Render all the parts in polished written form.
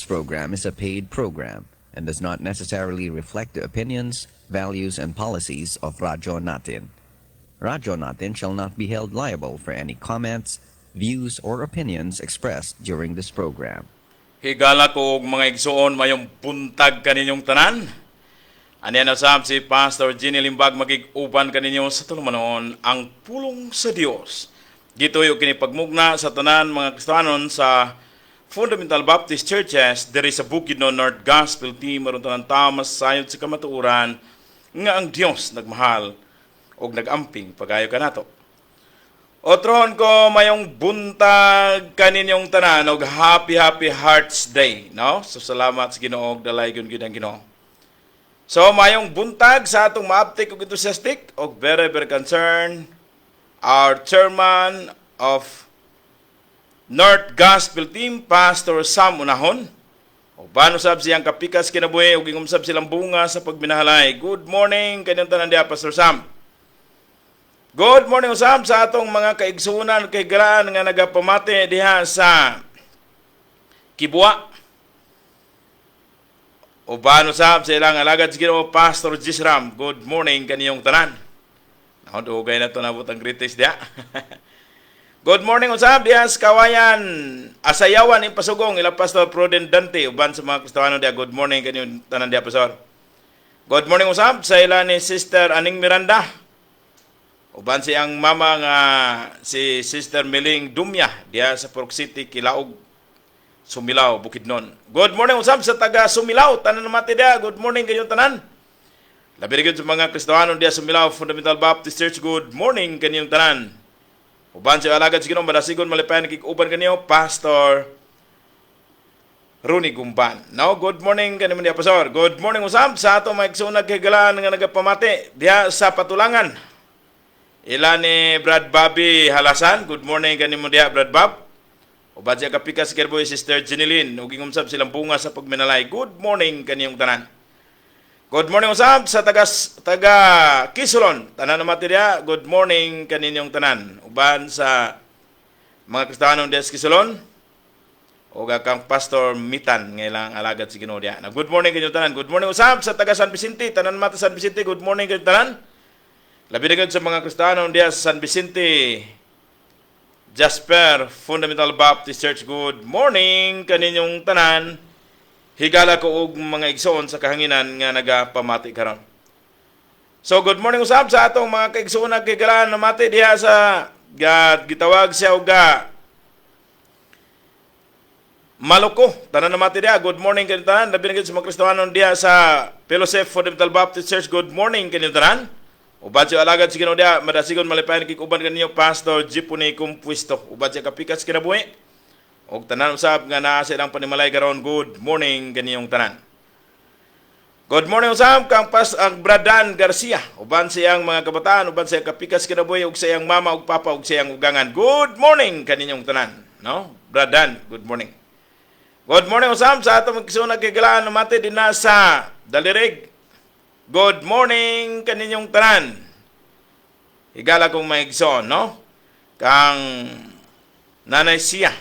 This program is a paid program and does not necessarily reflect the opinions, values, and policies of Radyo Natin. Radyo Natin shall not be held liable for any comments, views, or opinions expressed during this program. Higala ko og mga igsuon, mayong buntag kaninyong tanan. Aniya na sab si Pastor Ginny Limbag, makig-uban kaninyo sa tulumanon ang pulong sa Dios. Gituyo kini pagmugna sa tanan mga Kristohanon sa Fundamental Baptist Churches diri sa Bukidnon North Gospel Team, aron tanan ta masayod sa kamatuoran nga ang Dios nagmahal og nagamping pagayo kanato. Otron ko, mayong buntag kaninyong tanan og happy happy Hearts Day, no? So salamat sa Ginoo, dalaygon gyud ang Ginoo. So mayong buntag sa atong maabtik og enthusiastic og very very concerned our chairman of North Gospel Team, Pastor Sam Unahon. Uban usab siyang kapikas kinabuhi ug ingumsab silang bunga sa pagminahalay. Good morning kaninyong tanan diha, Pastor Sam. Good morning usab sa atong mga kaigsunan kay galaan nga nagapamati diha sa Kibwa. Uban usab sa ilang alagad sa Ginoo, Pastor Jisram. Good morning kaniyong tanan. Nako, dugay na to nabot ang greetings diha. Good morning usab diha sa Kawayan. Asayawan Impasugong, ila Pastor Prudent Dante uban sa mga Kristiyano diha. Good morning kaniyong tanan diha, Pastor. Good morning usab sa ila ni Sister Aning Miranda. Uban siyang mama nga si Sister Meling Dumya diha sa Pork City, Kilaog, Sumilao, Bukidnon. Good morning usab sa taga Sumilao, tanan namati diha. Good morning kayong tanan. Labi gyud sa mga Kristiyano diha sa Sumilao Fundamental Baptist Church. Good morning kanyong tanan. Uban sa alagad sa Ginoo, madasigon malipayan uban kanyo Pastor Rooney Gumban. Now, good morning kanimo diha, Pastor. Good morning usab sa ato mga igsoon kay galaan nga nagapamati diha sa Patulangan. Ila ni Brad Bobby Halasan. Good morning kanimo diha, Brad Bob. Uban siya kapikas kinabuhi, Sister Jeneline, ug ingumsab silang bunga sa pagminalay. Good morning kaniyong tanan. Good morning usab sa taga taga Kisulon. Tanan namati diha. Good morning kaninyong tanan. Uban sa mga Kristiyanong diha sa Kisulon o kang Pastor Mitan nga ilang alagad sa Ginoo diha. Na good morning kaninyong tanan. Good morning usab sa taga San Vicente. Tanan mata San Vicente. Good morning kaninyong tanan. Labi na gyud sa mga Kristiyano diha sa San Vicente Jasper Fundamental Baptist Church. Good morning kaninyong tanan. Higala ko og mga igsoon sa kahanginan nga nagapamati karon. So good morning usab sa atong mga kaigsoon kay namati diha sa ga, gitawag siya og ga Maluko. Tanan namati diha. Good morning kaninyong tanan. Labi na gyud sa mga Kristohanon diha sa Fellowship Fundamental Baptist Church. Good morning kaninyong tanan. Uban siya alagad sa Ginoo diha, madasigon malipayan kig uban kaninyo Pastor Jipuni Kumpuesto. Uban siya kapikas kinabuhi. Og tanan usab nga naa sa ilang panimalay karon, good morning kaniyong tanan. Good morning usab kang pas ang Bradan Garcia. Uban siyang mga kabataan, uban siya kapikas kinabuhi ug sa iyang mama ug papa ug sa iyang ugangan. Good morning kaninyong tanan, no? Bradan, good morning. Good morning usab sa atong magkisuon kay galaan namati dinha sa Dalirig. Good morning kaninyong tanan. Higala kong maigsoon, no? Kang Nanay Siya.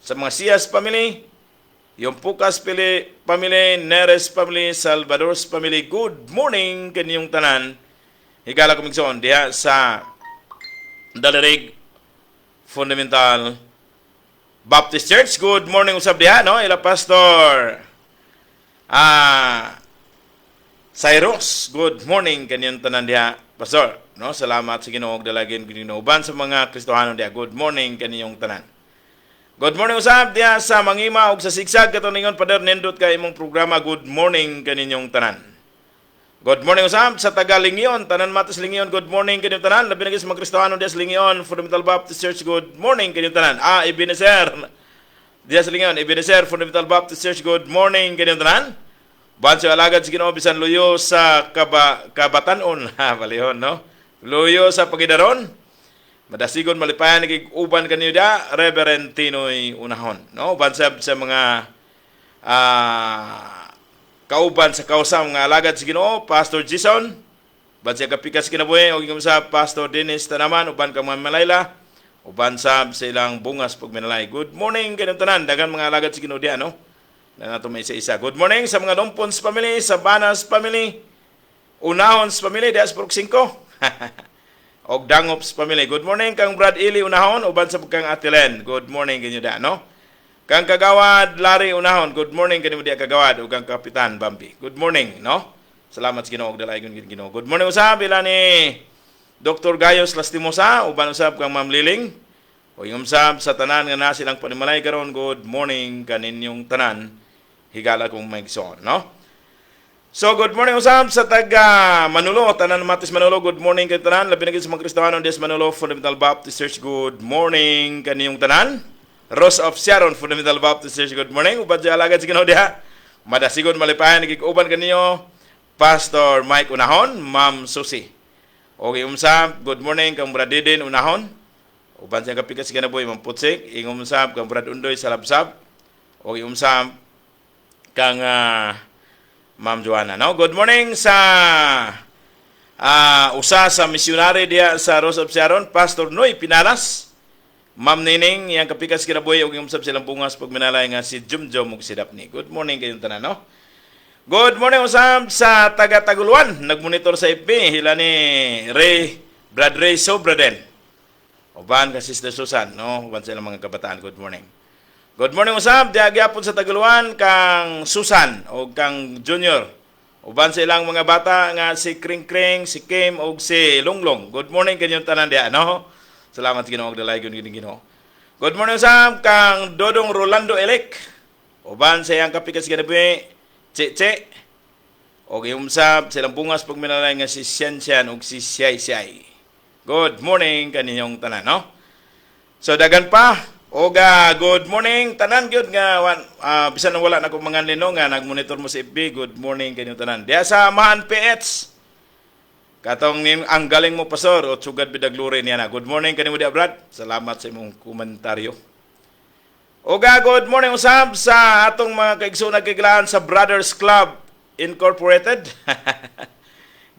Sa mga Sias family, yung Pukas family, family, Neres family, Salvador's family, good morning kaninyong tanan. Higala kong maigsoon diha sa Dalirig Fundamental Baptist Church. Good morning usab diha, no? Ila Pastor Cyrus, good morning kaninyong tanan diha, Pastor. No, salamat sa Ginoo og dalagin Ginoo uban sa mga Kristohanon diha. Good morning kaninyong tanan. Good morning usab diha sa Mangima ug sa Sigsag katong ningon, Pader, nindot kay imong programa. Good morning kaninyong tanan. Good morning usab sa taga Lingion, tanan matos Lingion. Good morning kaninyong tanan. Labi na gyud sa mga Kristohanon diha sa Lingion Fundamental Baptist Church. Good morning kaninyong tanan. Ebenezer. Diha sa Lingion, Ebenezer Fundamental Baptist Church. Good morning kaninyong tanan. Uban sa alagad sa Ginoo bisan luyo sa kabatanon, ha, balihon, no? Luyo sa pagidaron. Madasigon malipayan kig uban kaniyo da, Reverend Tinoy Unahon, no? Uban sa mga kauban sa kausam nga alagad sa Ginoo, Pastor Jason, uban sa kapikas kinabuhi og sa Pastor Dennis Tanaman uban kang mga Malayla, uban sa ilang bungas pagminalay. Good morning kaninyong tanan, daghang mga alagad sa Ginoo diha, no? Na nato may isa-isa. Good morning sa mga Lumpons family, sa Banas family, Unahons family, diha sa Purok 5. Og Dangops family. Good morning kang Brad Ili Unahon, uban sa kang Ate Len. Good morning kanyo da, no? Kang Kagawad Larry Unahon, good morning kanimo diha, Kagawad, ug kang Kapitan Bambi. Good morning, no? Salamat sa Ginoo ug dalaygon gid Ginoo. Good morning usab ila ni Dr. Gayos Lastimosa, uban usab kang Ma'am Liling. O yung usab sa tanan nga na silang panimalay karon, good morning kaninyong tanan. Higala kong maigsoon, no? So good morning usab sa taga Manulo, tanan Matis Manulo, good morning kay tanan. Labi na gid sa mga Kristiyano des Manulo Fundamental Baptist Church, good morning kaniyong tanan. Rose of Sharon Fundamental Baptist Church, good morning. Uban sa alagad sa Ginoo diha. Madasigon malipayan nagikuban kaninyo Pastor Mike Unahon, Ma'am Susie. Okay, usab, good morning kang Brad Didin Unahon. Uban sa kapikas kinabuhi, Ma'am Putsik. Ingom usab kang Brad Undoy Salabsab. Okay, usab kang Ma'am Joanna. No? Good morning sa usa sa misyonary diya sa Rose of Sharon, Pastor Noy Pinalas. Ma'am Nining, iyang kapikas kinabuhi ug usab silang bungas pag minalay nga si Jumjum ug si Daphne. Good morning kayong tanan, no? Good morning usab sa taga Taguluan, nagmonitor sa FB hila ni Ray, Brad Ray Sobraden. Uban ka Sister Susan, no? Uban sa ilang mga kabataan. Good morning. Good morning usab, diha gyapon sa Taguluan kang Susan o kang Junior. Uban sa ilang mga bata nga si Kring Kring, si Kim ug si Lunglong. Good morning kanyong tanan diha, no? Salamat Ginoo og dalaygon gid Ginoo. Good morning usab kang Dodong Rolando Elek. Uban sa iyang kapikas kinabuhi, Che Che. Og usab sa ilang bungas pagminalay nga si Sian Sian ug si Siay Siay. Good morning kaninyong tanan, no? So dagan pa. Oga, good morning tanan gyud nga bisan wala na akong mga nino nga nagmonitor mo sa FB. Good morning kaninyong tanan. Diya sa Maan PH. Katong ang galing mo, pastor, o to God be the glory niya na. Good morning kanimo diya, Brad. Salamat sa imong komentaryo. Oga, good morning usab sa atong mga kaigsoon nagkiglaan sa Brothers Club Incorporated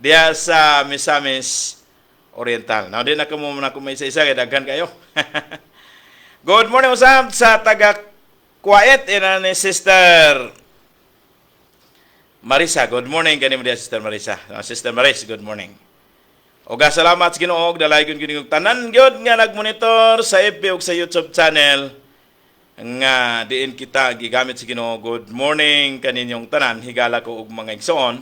diya sa Misamis Oriental. Now, di na ko mo na may isa-isa kay daghan kayo. Good morning usab sa taga Kuwait ina ni Sister Marisa. Good morning kanimo diya, Sister Marisa. Sister Maris, good morning. Oga, salamat sa Ginoo og dalaygon gyud tanan gyud nga nagmonitor sa FB ug sa YouTube channel nga diin kita gigamit sa Ginoo. Good morning kaninyong tanan, higala ko og mga igsoon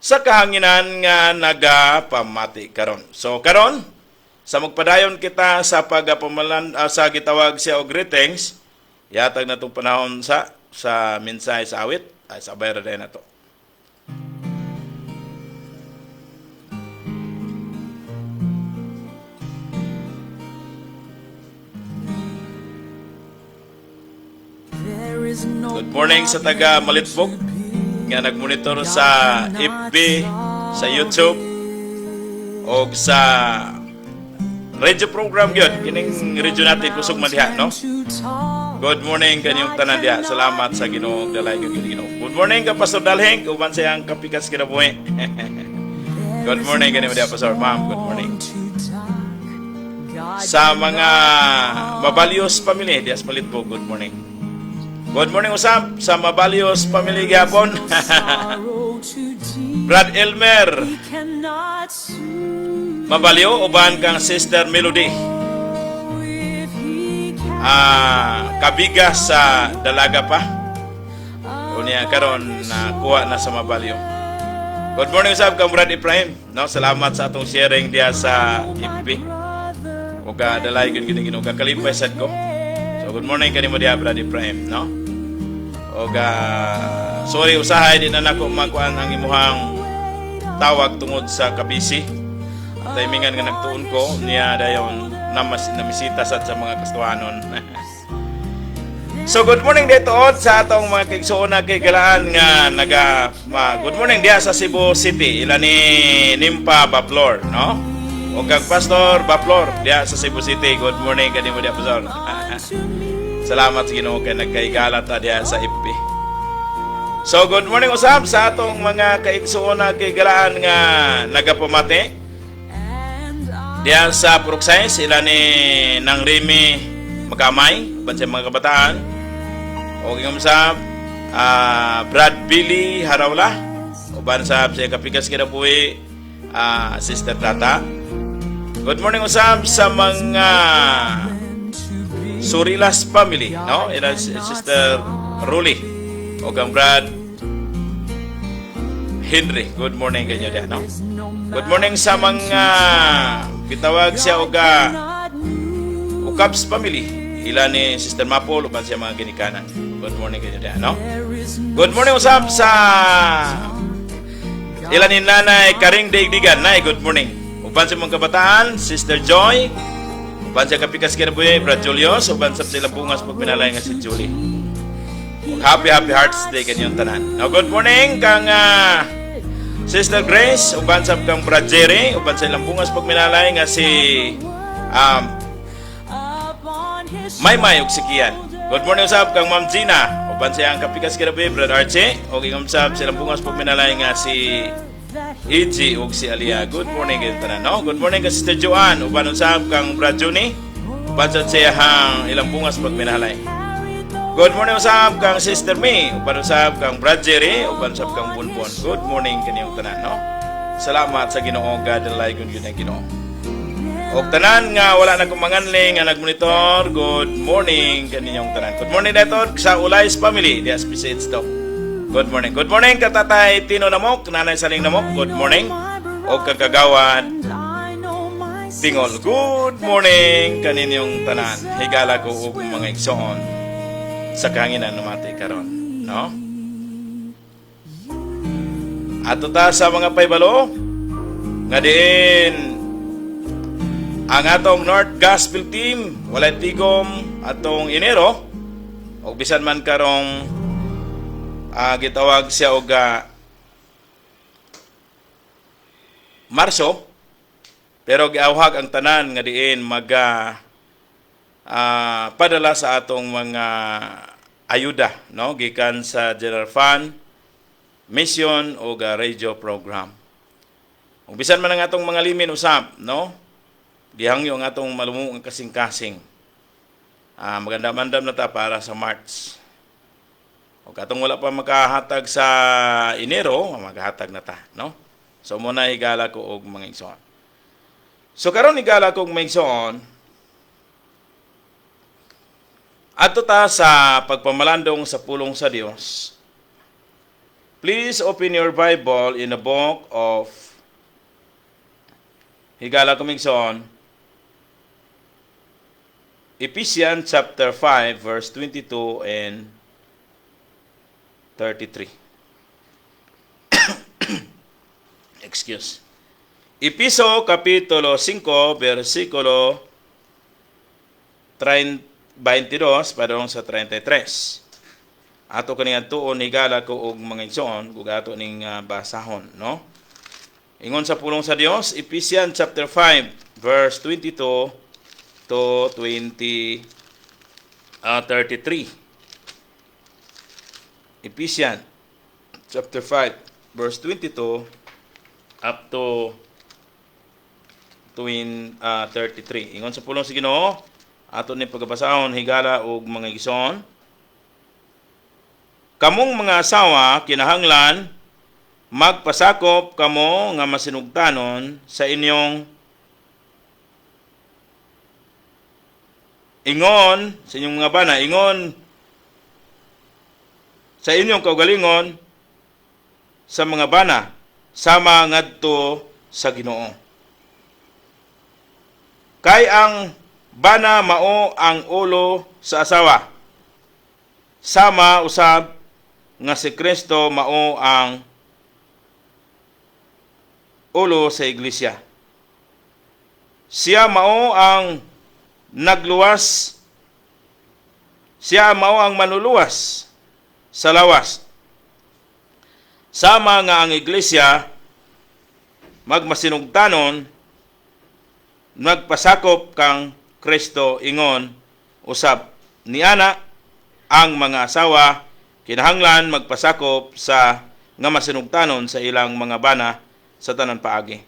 sa kahanginan nga nagapamati karon. So karon sa magpadayon kita sa pagpamalan sa gitawag siya og greetings, yatag na tong panahon sa mensahe sa awit ay sabay ra na to. Good morning sa taga Malitbog nga nagmonitor sa FB, sa YouTube og sa radio program gyud kining radio natin kusog man diha, no? Good morning kanyong tanan diha. Salamat sa Ginoo, dalay gyud Ginoo. Good morning ka Pastor Dalheng uban sa iyang kapikas kinabuhi. Good morning kanimo diha, Pastor. Ma'am, good morning. Sa mga Mabalios family diha sa Malitbog, good morning. Good morning usab sa Mabalios family gyapon. Brad Elmer Mabalyo uban kang Sister Melody. Kabiga sa dalaga pa. Unya karon na kuha na sa Mabalyo. Good morning usab kang Brad Ibrahim. No, salamat sa atong sharing diha sa FB. Ug dalay gyud gid Ginoo, kalipay sad ko. So good morning kanimo diha, Brad Ibrahim, no? Og sorry usahay di na nako makuan ang imuhang tawag tungod sa kabisi. Timingan nga nagtuon ko niya dayon namas namisita sad sa mga Kristohanon. So good morning dito sa atong mga kaigsoon na kaigalaan nga naga ma, good morning diha sa Cebu City ila ni Nimpa Baplor, no? O kag Pastor Baplor diha sa Cebu City. Good morning kanimo diha, Pastor. Salamat sa Ginoo kay nagkaigala ta diha sa FB. So good morning usab sa atong mga kaigsoon na kaigalaan nga nagapamati diha sa Purok Sais ila ni Nang Remy Magamay uban sa mga kabataan. O usab Brad Billy Harawla, uban sa sa kapikas kinabuhi, Sister Tata. Good morning usab sa mga Surilas family, no? Ila Sister Ruli o kang Brad Henry. Good morning kanyo diha, no? Good morning sa mga gitawag siya og Ukabs family. Ila ni Sister Mapol uban siya mga ginikanan. Good morning kanyo diha, no? Good morning usab sa ila ni Nanay Karing Daigdigan. Nay, good morning. Uban sa mga kabataan, Sister Joy. Uban sa kapikas kinabuhi, Brad Julius. Uban sa sila bungas pagpinalay nga si Julie. Happy, happy Hearts Day kanyong tanan. Now, good morning kang Sister Grace, uban sa kang Brad Jerry, uban sa ilang bungas pagminalay nga si Maymay ug si Kian. Good morning usab kang Ma'am Gina, uban sa iyang kapikas kinabuhi, Brad Archie, ug ingam sab sa ilang bungas pagminalay nga si EG ug si Alia. Good morning kayong tanan, no? Good morning kay Sister Joanne, uban usab kang Brad Juni, uban sa siyahang ilang bungas pagminalay. Good morning usab kang Sister May, uban usab kang Brad Jerry, uban usab kang Bunbon. Good morning kaniyong tanan, no? Salamat sa Ginoo, God and laygon gyud ang Ginoo. Og tanan nga wala na kumanganling nga nagmonitor, good morning kaninyong tanan. Good morning dato sa Ulays family, diya sa PCH to. Good morning. Good morning katatay Tino Namok, Nanay Saling Namok. Good morning. Og kang kagawad Tingol. Good morning kaninyong tanan. Higala ko og mga igsoon sa kahanginan namati karon, no? Ato ta sa mga paybalo nga diin ang atong North Gospel Team walay tigom atong Enero og bisan man karong gitawag siya og Marso, pero giawhag ang tanan nga diin maga padala sa atong mga ayuda, no, gikan sa General Fund, mission o radio program. Ug bisan man ang atong mga limin usab, no, gihangyo ang atong malumong kasing-kasing. Maganda-mandam na ta para sa March. O katong wala pa makahatag sa Enero, maghatag na ta, no? So muna higala ko og mga igsoon. So karon higala ko og mga igsoon, adto ta sa pagpamalandong sa pulong sa Dios. Please open your Bible in the book of, higala ko igsoon, Ephesians chapter 5 verse 22 and 33. Excuse. Episo kapitulo 5 versikulo 22 padung sa 33. Ato kani tuon, higala ko og mga igsoon, ug ato ning basahon, no? Ingon sa pulong sa Dios, Ephesians chapter 5 verse 22 to 20 33. Ephesians chapter 5 verse 22 up to 33. Ingon sa pulong sa Ginoo, ato ni pagabasahon, higala og mga igsoon. Kamong mga asawa, kinahanglan magpasakop kamo nga masinugtanon sa inyong ingon sa inyong mga bana, ingon sa inyong kaugalingon sa mga bana, sama ngadto sa Ginoo. Kay ang bana mao ang ulo sa asawa, sama usab nga si Kristo mao ang ulo sa iglesia. Siya mao ang nagluwas, siya mao ang manuluwas sa lawas. Sama nga ang iglesia magmasinugtanon, nagpasakop kang Kristo, ingon usab niana ang mga asawa kinahanglan magpasakop sa nga masinugtanon sa ilang mga bana sa tanan paagi.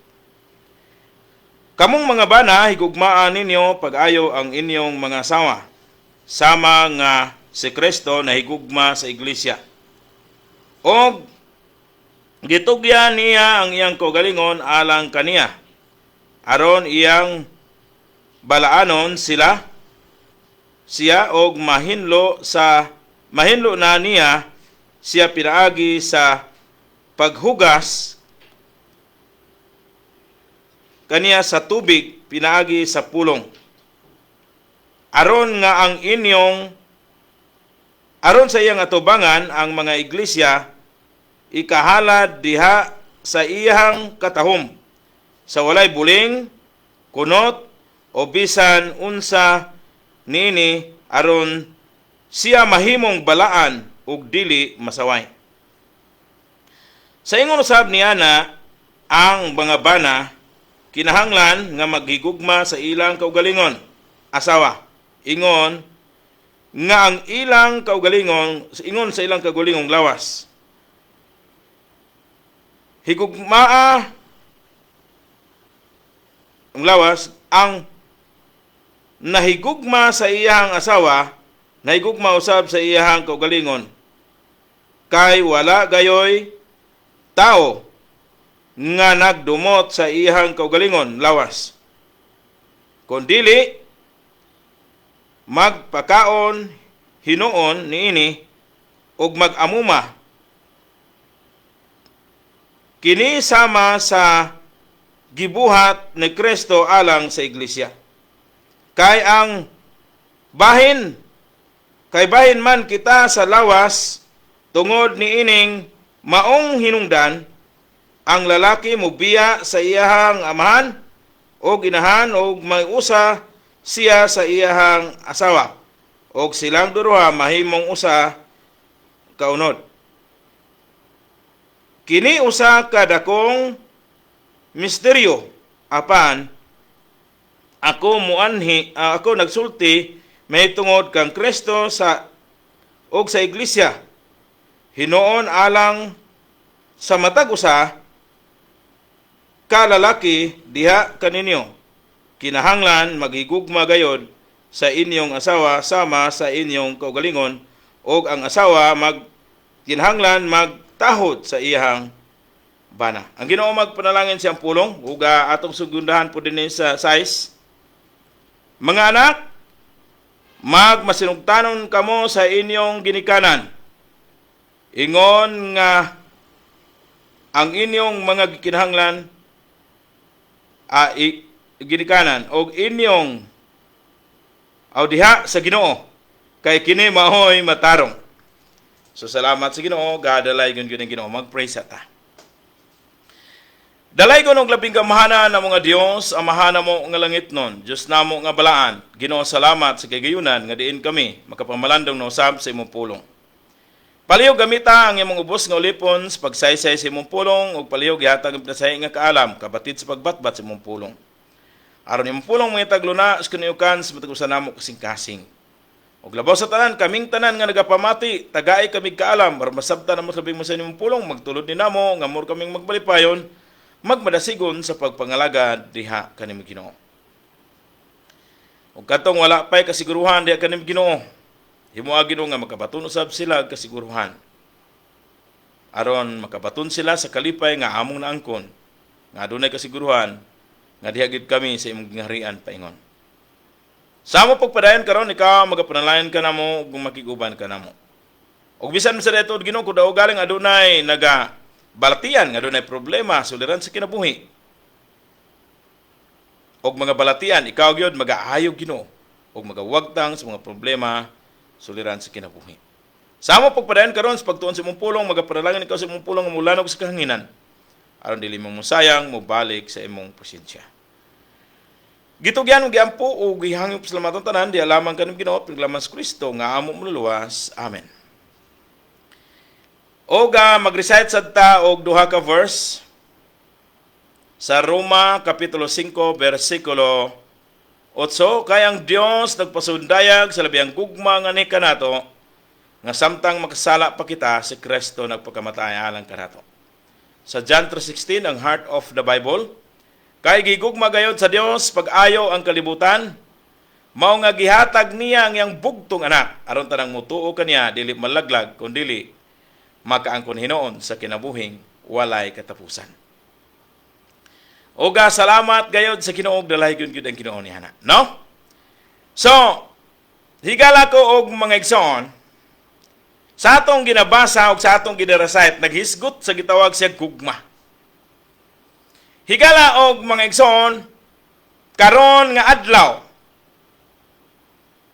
Kamong mga bana, higugmaan ninyo pag-ayo ang inyong mga asawa, sama nga si Kristo nahigugma sa iglesia. Og gitugyan niya ang iyang kaugalingon alang kaniya, aron iyang balaanon sila siya og mahinlo na niya siya pinaagi sa paghugas kaniya sa tubig pinaagi sa pulong, aron nga ang inyong aron sa iyang atubangan ang mga iglesia ikahalad diha sa iyang katahom sa walay buling, kunot o bisan unsa niini, aron siya mahimong balaan ug dili masaway. Sa ingon usab niya na ang mga bana kinahanglan nga maghigugma sa ilang kaugalingon asawa, ingon nga ang ilang kaugalingon, ingon sa ilang kaugalingong lawas. Higugmaa ang lawas. Ang nahigugma sa iyang asawa, nahigugma usab sa iyang kaugalingon, kay wala gayoy tao nga nagdumot sa iyang kaugalingon lawas, kundili magpakaon hinuon niini ug mag-amuma kini, sama sa gibuhat ni Kristo alang sa iglesia. Kay bahin man kita sa lawas. Tungod niining maong hinungdan, ang lalaki mobiya sa iyahang amahan o ginahan og usa siya sa iyahang asawa, og silang duha mahimong usa ka unod. Kini usa ka dakong misteryo, apan ako muanhi, ako nagsulti mahitungod kang Kristo sa og sa iglesia. Hinuon, alang sa matag usa ka lalaki diha kaninyo, kinahanglan maghigugma gayod sa inyong asawa sama sa inyong kaugalingon, og ang asawa mag kinahanglan magtahod sa iyang bana. Ang Ginoo magpanalangin siyang pulong ug atong sugundahan po dinhi sa 6. Mga anak, magmasinugtanon kamo sa inyong ginikanan, ingon nga ang inyong mga gikinahanglan ginikanan og inyong aw diha sa Ginoo, kay kini maoy matarong. So salamat sa Ginoo, gadalay gyud gyud ang Ginoo. Mag-pray sa ta. Dalaygon og labing gamhanan na mga Dios, Amahan namo nga langitnon, Dios namo nga balaan. Ginoo, salamat sa kagayunan nga diin kami makapamalandong na usab sa imong pulong. Palihog gamita ang imong ubos nga ulipon sa pagsaysay sa imong pulong ug palihog gihatag ang pinasahi nga kaalam kabatid sa pagbatbat sa imong pulong. Aron imong pulong mangitag luna sa kaniukan sa matag usa namo kasing-kasing. Ug labaw sa tanan, kaming tanan nga nagapamati, tagai kami kaalam aron masabtan namo sa labing sa imong pulong, magtulod ni namo nga amor kaming magbalipayon, magmadasigon sa pagpangalagad diha kanimo, Ginoo. Ug katong wala pay kasiguruhan diha kanimo, Ginoo, himoa, Ginoo, nga makabaton usab sila og kasiguruhan, aron makabaton sila sa kalipay nga among naangkon, nga adunay kasiguruhan nga diha gid kami sa imong gingharian paingon. Sa amo pagpadayon karon, ikaw magapanalayan ka namo ug makig-uban ka namo. Ug bisan sa dito, Ginoo, kung daw galing adunay naga balatian nga adunay problema suliran sa kinabuhi og mga balatian, ikaw gyud magaayo, Ginoo, og magawagtang sa mga problema suliran sa kinabuhi. Sa amo pagpadayon karon sa pagtuon sa imong pulong, magapanalangin ikaw sa imong pulong nga mulanog sa kahanginan, aron dili mo mosayang mobalik sa imong presensya. Gitugyan ug giampo ug gihangyo pasalamatan tanan diha lamang kanim, Ginoo, pinaglaman sa Kristo nga amo Manluluwas. Amen. Og mag-recite sad ta og duha ka verse sa Roma kapitulo 5 bersikulo 8: "Kay ang Dios nagpasundayag sa labiyang gugma nga ni kanato, nga samtang makasala pa kita, si Kristo nagpakamatay alang kanato." Sa John 3:16, ang heart of the Bible: "Kay gigugma gayod sa Dios pag-ayo ang kalibutan, mao nga gihatag niya ang iyang bugtong anak, aron tanang mutuo kaniya dili malaglag kundili Makaangkon hinuon sa kinabuhing walay katapusan. Oga salamat gayod sa Ginoo, dalaygon gyud ang Ginoo niya na. No? So, higala ko og mga igsoon, sa atong ginabasa og sa atong gina-recite, naghisgot sa gitawag siya gugma. Higala og mga igsoon, karon nga adlaw,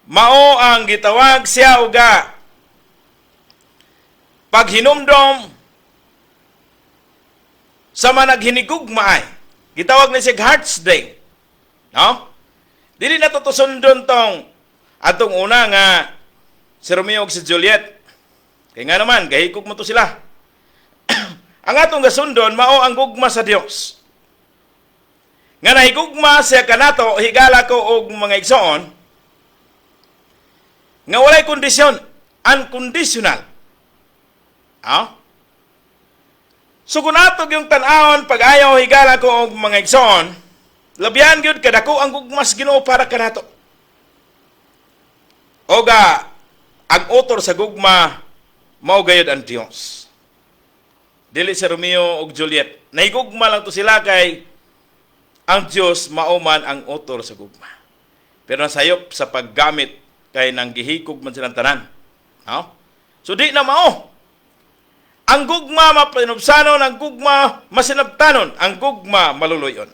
mao ang gitawag siya uga paghinumdom sa mga naghinigugmaay. Gitawag na siya Hearts Day. No? Dili na to sundon tong atong una nga si Romeo ug si Juliet. Kaya nga naman, gahikog mo to sila. Ang atong gasundon, mao ang gugma sa Dios. Nga nahigugma siya kanato, higala ko og mga igsoon, nga walay kondisyon, unconditional. Ah? So kung ato yung tan-awon, pag-ayaw, higala ko og mga igsoon, labihan gyud kadako ang gugma sa Ginoo para kanato. Oga, ang author sa gugma, mao gayud ang Dios. Dili si Romeo ug Juliet. Nahigugma lang to sila kay ang Dios mao man ang author sa gugma. Pero nasayop sa paggamit kay nang gihikog man silang tanan. No? So di na mao. Ang gugma mapanubsanon, ang gugma masinabtanon, ang gugma maluluyon.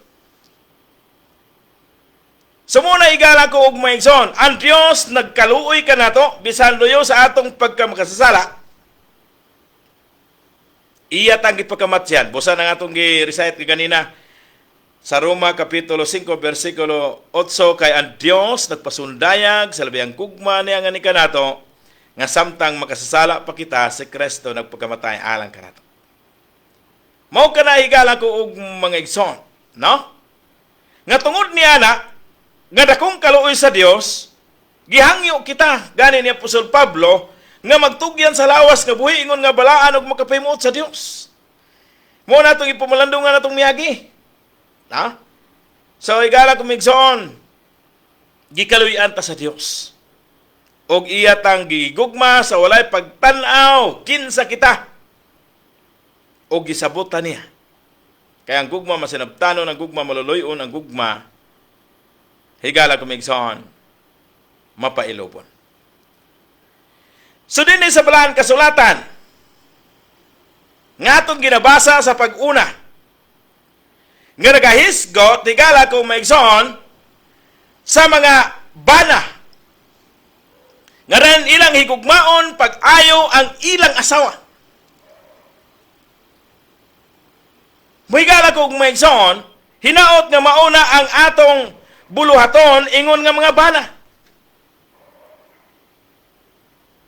So muna, igala ko og maigsoon, ang Dios nagkaluoy kanato bisan luyo sa atong pagkamakasasala. Iya tang gipakamatyan. Busa na nga atong gi-recite ganina sa Roma Kapitulo 5 versikulo 8, kay ang Dios nagpasundayag sa labiyang gugma niya nga ni kanato nga samtang makasasala pa kita, si Kristo nagpakamatay alang kanato. Mao kana, higala ko og mga igsoon, no? Nga tungod niya na nga dakong kaluoy sa Dios, gihangyo kita gani ni Apostol Pablo nga magtugyan sa lawas nga buhi ingon nga balaan ug makapahimuot sa Dios. Mao na itong ipamalandungan natong miagi. Ha? So higala ko migsoon, gikaluy-an ta sa Dios. Og iya tang gigugma sa walay pagtan-aw kinsa kita. Og gisabutan niya. Kaya ang gugma masinabtanon, ang gugma maluluyon, ang gugma, higala ko migsoon, mapailobon. So din sa balaan kasulatan, nga atong ginabasa sa pag-una, nga nagahisgot, higala ko maigsoon, sa mga bana, nga rin ilang higugmaon pag-ayo ang ilang asawa. Muhigala ko maigsoon, hinaot nga mauna ang atong buluhaton ingon nga mga bana.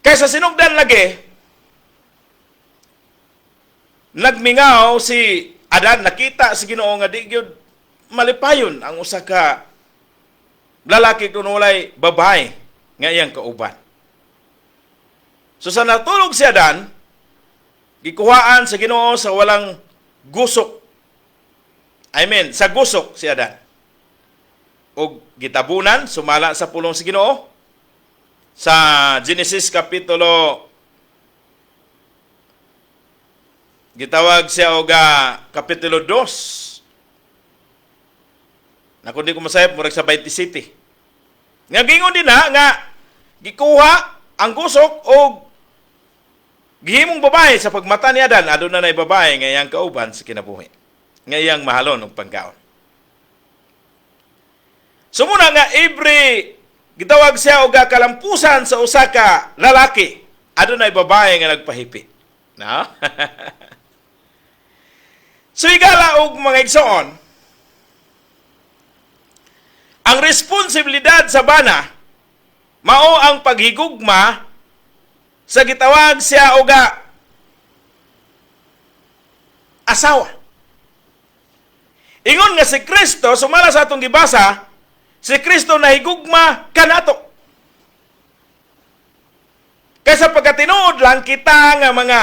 Kaysa sinugdan lagi, nagmingaw si Adan, nakita si Ginoo nga di gyud malipayon ang usa ka lalaki kung walay babae nga iyang kauban. So sa natulog si Adan, gikuhaan sa Ginoo sa walang gusok. I mean, sa gusok si Adan. Og gitabunan, sumala sa pulong sa Ginoo, sa Genesis kapitulo, gitawag siya og kapitulo 2. Na kung di ko masayop, murag sa 27. Nga gingon din na nga gikuha ang gusok og gihimong babae. Sa pagmata ni Adan, aduna na babae nga iyang kauban sa kinabuhi, nga iyang mahalon og pagkaon. So muna nga every gitawag siya og kalampusan sa usa ka lalaki, adunay babae nga nagpahipi. No? So higala og mga igsoon, ang responsibilidad sa bana mao ang paghigugma sa gitawag siya oga asawa. Ingon nga si Kristo, sumala sa atong gibasa, si Kristo nahigugma kanato. Kaysa pagkatinuod lang kita nga mga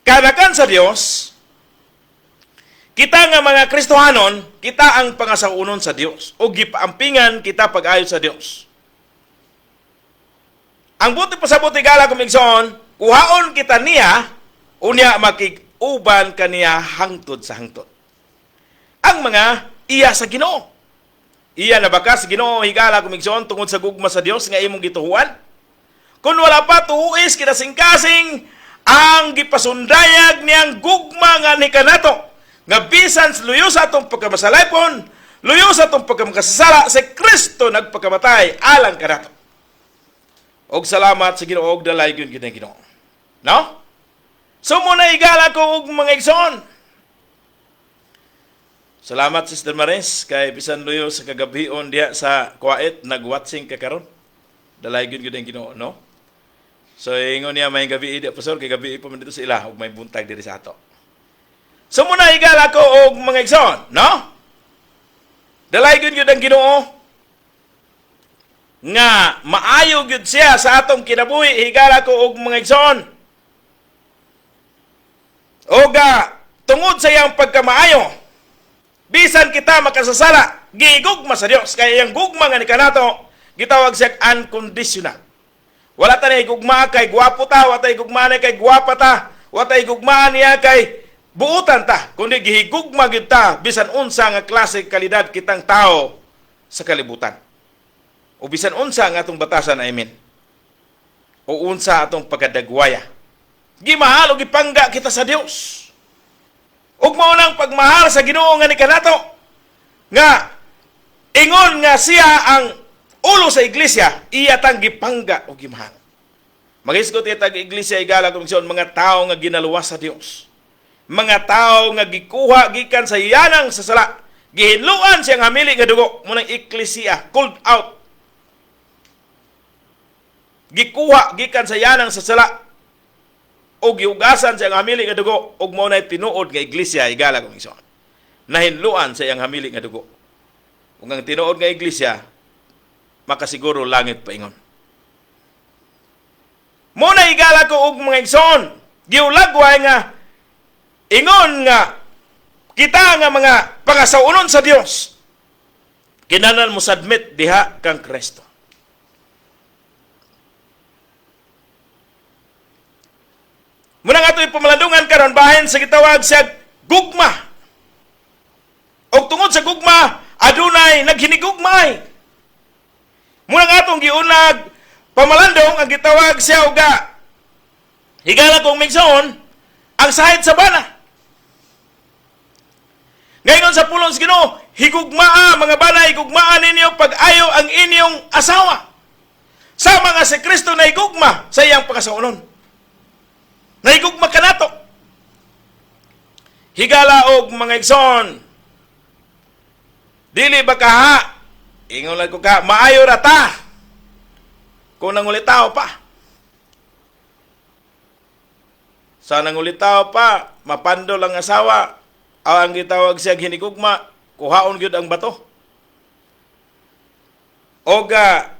kanakan sa Dios, kita nga mga Kristohanon, kita ang pangasawunon sa Dios o gipaampingan kita pag-ayo sa Dios. Ang buti pasabot, higala ko migsoon, kuhaon kita niya. Unya makig-uban kaniya hangtod sa hangtod. Ang mga iya sa Ginoo. Iya na ba ka sa Ginoo, higala kong igsoon, tungod sa gugma sa Dios nga imong gituhuan? Kung wala pa, tuuis kinasing-kasing ang gipasundayag niyang gugma nga ni kanato nga bisan luyo sa atong pagkamasalaypon, luyo sa atong pagkamakasasala, si Kristo nagpakamatay alang kanato. Og salamat sa Ginoo og dalay gyud kita Ginoo. No? So mao na, higala ko og mga igsoon. Salamat, Sister Maris, kay bisan luyo sa kagabion diha sa Kuwait, nagwatching ka karon. Dalay gyud gyud ang Ginoo, no? So ingon niya may gabi di, pastor, kay gabi pa man dito sa ila ug may buntag diri sa ato. So mao na, higala ko og mga igsoon, no? Dalay gyud gyud ang Ginoo nga maayo gyud siya sa atong kinabuhi, higala ko og mga igsoon. Oga tungod sa iyang pagkamaayo, bisan kita makasasala, gigugma sa Dios kay iyang gugma nga ni kanato gitawag siya unconditional. Wala ta na gugma kay gwapo ta, wala ta gugma na kay gwapa ta, wala ta gugma niya kay buutan ta, kundi gihigugma gyud ta bisan unsa nga klase kalidad kitang tao sa kalibutan. O bisan unsa nga atong batasan, I mean. O unsa atong pagkadagwaya. Gimahal o gipangga kita sa Dios. Ug mao nang pagmahal sa Ginoo nga ni kanato nga ingon nga siya ang ulo sa iglesia, iya tang gipangga o gimahal. Magisgot kita ang iglesia, higala kong mga tao nga ginaluwas sa Dios. Mga tao nga gikuha gikan sa yanang sa sala. Gihinluan siyang hamili nga dugo mao nang eklesia, called out. Gikuha gikan sa yanang sa sala o gihugasan sa iyang hamili nga dugo ug mao nay tinuod nga iglesia, higala kong igsoon. Nahinluan sa iyang hamili nga dugo. Ug ang tinuod nga iglesia makasiguro langit paingon. Mao na, higala ko og mga igsoon, giulagway nga ingon nga kita nga mga pangasawunon sa Dios kinahanglan mo submit diha kang Kristo. Muna nga ito'y pamalandungan karon bahin sa gitawag sa gugma. Og tungod sa gugma, adunay naghinigugmay. Muna nga atong giunag pamalandong ang gitawag siya uga. Higala kong migsoon, ang sahit sa bana. Ngayon sa pulong sa Ginoo, higugmaa mga bana, higugmaa ninyo pag-ayo ang inyong asawa. Sama nga si Kristo na higugma sa iyang pagkasaunon. Nahigugma ka nato. Higala og mga igsoon. Dili ba kaha? Ingon lang ko ka, maayo ra ta. Kung nangulitaw pa. Sa nangulitaw pa, mapandol ang asawa, ang gitawag siya hinigugma, kuhaon gyud ang bato. Oga,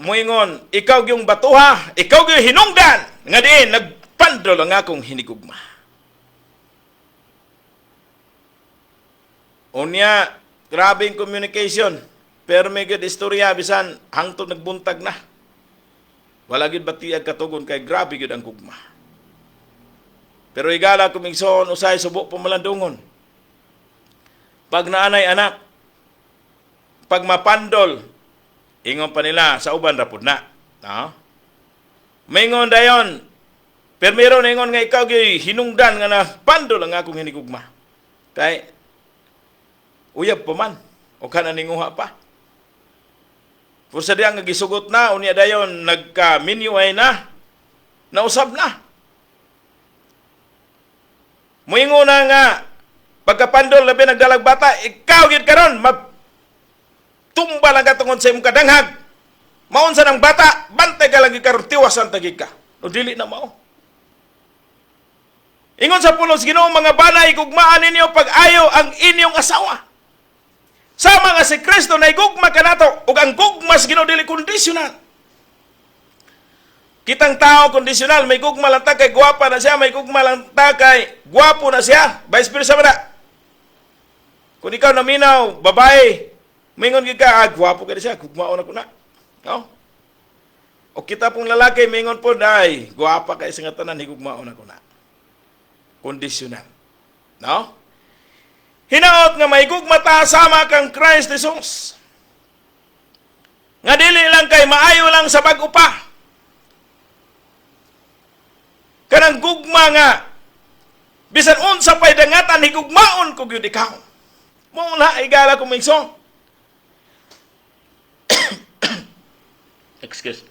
muingon, ikaw gyung batuha, ikaw gyung hinungdan, nga diin, nagpandol ang akong hinigugma. Unya, grabing communication. Pero may good istorya, bisan hangtod nagbuntag na. Wala gyud batiag katugon kay grabe gyud ang gugma. Pero higala kumigsoon usay subo pamalandungon. Pag naanay anak, pag mapandol, ingon pa nila sa uban ra pud na. No? Maingon dayon, pero meron ingon nga ikaw gyud hinungdan nga na pandol ang akong hinigugma. Kay uyab pa man o kana ninguha pa. Pursa diya nga gisugot na, unya dayon nagka-menu ay na, nausab na. Muingon na nga pagkapandol labi nagdalag bata, ikaw gyud karon tumba lang ka tungod sa imong kadanghag. Maunsa ng bata, bantay ka lang gyud karon, tiwasan ta gyud ka. O dili na mao. Ingon sa pulong sa Ginoo, mga bana, higugmaan ninyo pag-ayo ang inyong asawa. Sama nga si Kristo na higugma kanato, ug ang gugma sa Ginoo dili kondisyonal. Kitang tao kondisyonal, may gugma lang ta kay gwapa na siya, may gugma lang ta kay gwapo na siya, vice versa ba na? Kung ikaw naminaw, babae, mingon gyud ka, gwapo ka siya, gugmaon ako na. No? O kita pong lalaki, mingon po, ay, gwapa kay sa nga tanan, higugmaon ako na. Conditional. No? Hinaot nga mahigugma ta sama kang Christ Jesus. Nga dili lang kay maayo lang sa bag-o pa. Kanang gugma nga bisan unsa pay dangatan, higugmaon ko gyud ikaw. Mao na, higala ko, mga. Excuse.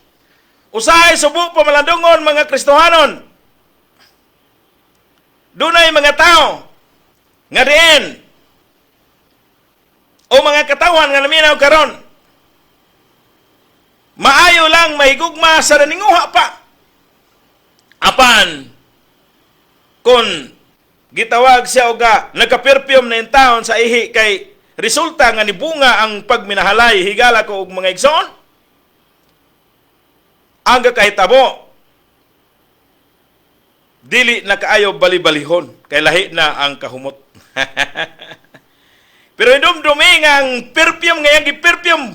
Usahay subo pamalandungon, mga Kristohanon. Dunay mga tao nga diin o mga katawan nga naminaw karon, maayo lang mahigugma sa naninguha pa. Apan kung gitawag siya og nagka-perfume na taon sa ihi kay resulta nga nibunga ang pagminahalay, higala ko og mga igsoon, ang kakahitabo dili na kaayo bali-balihon kay lahi na ang kahumot. Pero hinumdumi nga ang perfume nga iyang perfume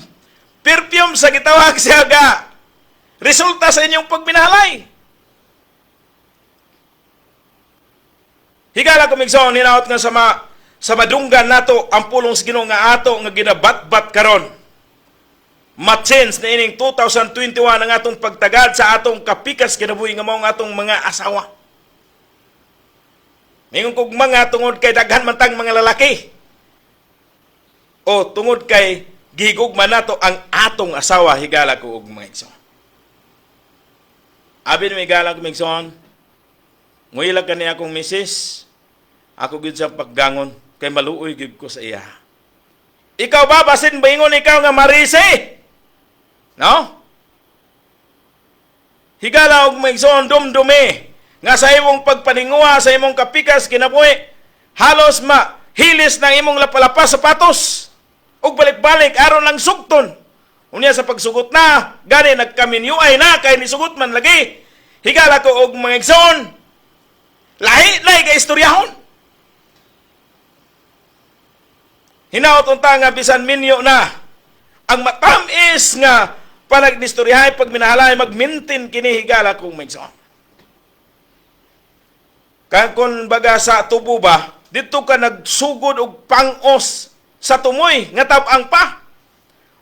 perfume sa gitawag siya ga resulta sa inyong pagminahalay. Higala ko, migsoon, hinaot nga sa madunggan nato ang pulong sa Ginoo nga ato nga ginabatbat karon. Ma-change na ining 2021 ang atong pagtagad sa atong kapikas kinabuhi nga mao ang atong mga asawa. Mingon kog mga tungod kay daghan man tang mga lalaki. O tungod kay gihigugma nato ang atong asawa, higala ko og mga igsoon. Abi ni higala ko, igsoon, nguylag kani akong misis, ako gyud sa paggangon kay maluoy gyud ko sa iya. Ikaw ba, basin baingon ikaw nga marise? No? Higala og mga igsoon, dumdumi nga sa imong pagpaninguha sa imong kapikas kinabuhi, halos ma hilis ng imong lapalapa sapatos ug balik-balik aron lang sugton. Unya sa pagsugot na, gani nagkaminyuay na kay nisugot man lagi. Higala ko og mga igsoon, lahi lahi kay istoryahon. Hinaot unta nga bisan minyo na ang matamis nga panagnistoryahay pag minahalay, magmintin kini, higala kong mga igsoon. Kung baga sa tubo ba, dito ka nagsugod og pangos sa tumoy nga tab-ang pa.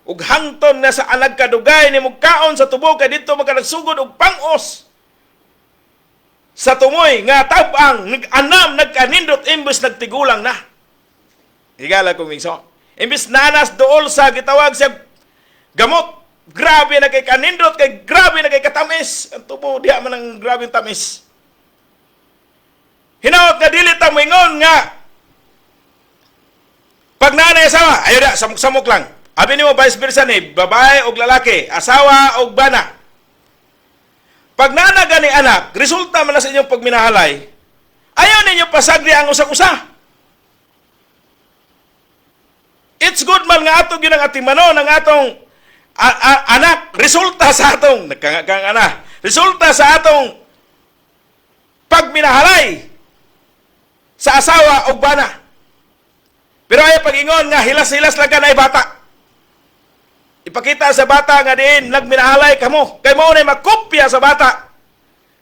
Ug hangton na sa alag kadugay ni kaon sa tubo kay dito maka nagsugod og pangos sa tumoy nga tab-ang, nag-anam, nagkanindot imbes nagtigulang na. Higala kong migsoon. Imbes nanas dool sa gitawag sa gamot, grabe na kay kanindot kay grabe na kay katamis. Ang tubo diha man ang grabe tamis. Hinaot nga dili ta moingon nga pag nanay asawa, ayo da, samok-samok lang. Abi nimo vice versa ni babae og lalaki, asawa og bana. Pag nana gani anak, resulta man na sa inyong pagminahalay, ayaw ninyo pasagdi ang usag-usa. It's good man nga ato gyud ang atimanon ang atong anak, resulta sa atong nagkangakang ana, resulta sa atong pagminahalay sa asawa og bana. Pero ay pag-ingon nga hilas-hilas lang ka na bata. Ipakita sa bata nga diin nagminahalay kamo. Kay mao na makopya sa bata.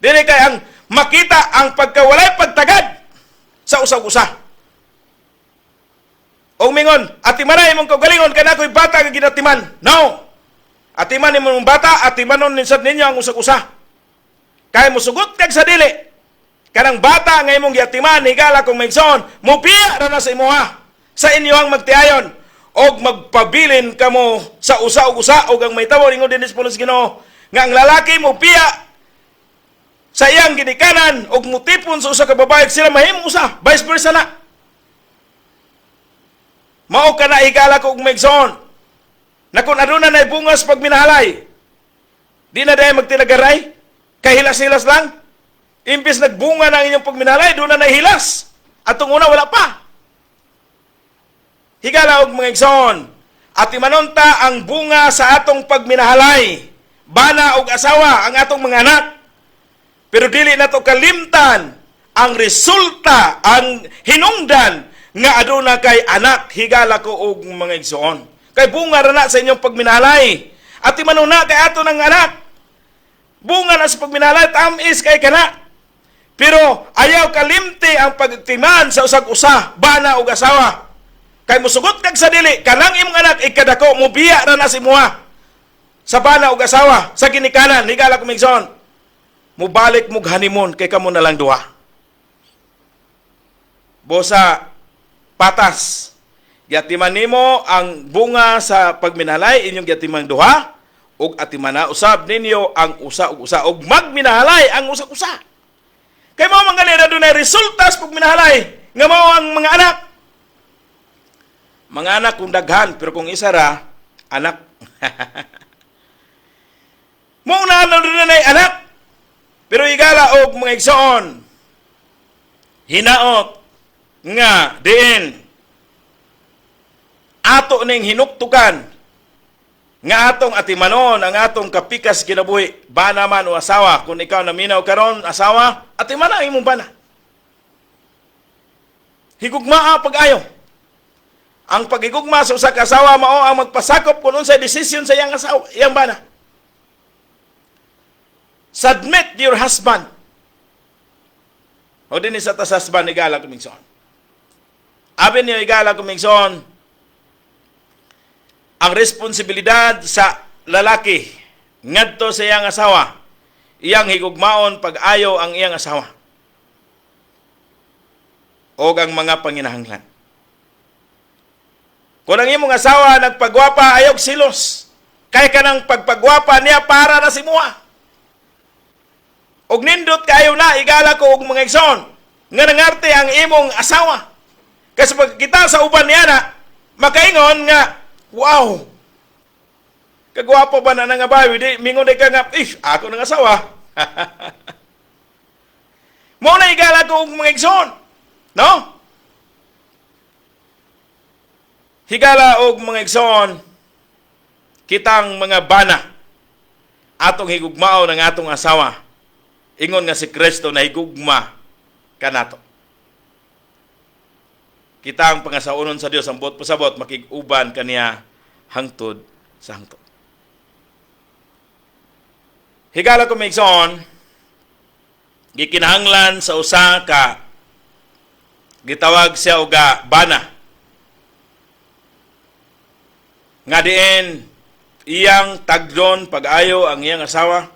Dili kay ang makita ang pagkawalay pagtagad sa usag-usa. Og mingon, atimanay imong kaugalingon kay nakoy bata nga ginatiman. No. Atiman imong bata, atimanon ninsad ninyo ang usag-usa. Kay musugot kag sa dili. Kanang bata nga imong giatiman, higala kong maigsoon, mubiya ra na sa imuha. Sa inyo ang magtiayon og magpabilin kamo sa usa og usa og ang mahitabo ingon dinhi sa pulong Ginoo nga ang lalaki mobiya sa iyang ginikanan og mutipon sa usa ka babae, sila mahimong usa, vice versa na. Mao kana, higala ko og maigsoon, na kung aduna na bungas pag minahalay, di na dahil magtinagaray kay hilas-hilas lang. Imbes nagbunga na ang inyong pagminahalay, doon na nahilas. Atong una wala pa. Higala og mga igsoon, at imanonta ang bunga sa atong pagminahalay, bana og asawa, ang atong mga anak. Pero dili nato kalimtan ang resulta, ang hinungdan nga aduna kay anak, higala ko og mga igsoon. Kay bunga ra na sa inyong pagminahalay. At imanuna kay ato ng anak. Bunga na sa pagminahalay, tamis kay kana. Pero ayaw kalimti ang pagtiman sa usag usa, bana ug asawa. Kay musugot kag sa dili, kanang imong anak ikadako mobiya ra na si muha. Sa bana ug asawa, sa ginikanan, higala ko, migsoon. Mubalik mog honeymoon kay kamo na lang duha. Busa patas. Giatiman nimo ang bunga sa pagminahalay inyong giatimang duha ug atimana usab ninyo ang usa ug usa ug magminahalay ang usa usa. Kay mao man gani na dunay resulta sa pagminahalay nga mao ang mga anak. Mga anak kung daghan, pero kung isa ra anak. Mao na dunay anak. Pero higala og mga igsoon, hinaot nga diin ato ning hinuktukan nga atong atimanon ang atong kapikas kinabuhi, bana man o asawa. Kung ikaw naminaw karon, asawa, atimana ang imong bana, higugmaa pag-ayo. Ang pagigugma sa usa ka asawa mao ang magpasakop kung unsay desisyon sa iyang asawa, iyang bana. Submit your husband. O din sa tas husband, higala kumigsoon. Abi niyo, higala kumigsoon, ang responsibilidad sa lalaki ngadto sa iyang asawa, iyang higugmaon pag-ayo ang iyang asawa o ang mga panginahanglan. Kung ang imong asawa nagpagwapa, ayog silos. Kay kanang pagpagwapa niya para na si muha. Og nindot kayo na, higala ko og mga igsoon, nga nangarte ang imong asawa. Kasi pag kita sa uban niya na, makaingon nga, "Wow, kagwapo ba na nga bayo?" Di, mingon di ka nga, "Eh, ako nang asawa." Mao na, higala ko og mga igsoon. No? Higala og mga igsoon, kitang mga bana, atong higugmaon ang atong asawa. Ingon nga si Kristo na higugma kanato. Kita ang pangasaunon sa Dios, ang buot pasabot, makig-uban kaniya hangtod sa hangtod. Higala ko, migsoon, gikinahanglan sa usa ka gitawag siya oga bana nga diin iyang tagdon pag-ayo ang iyang asawa,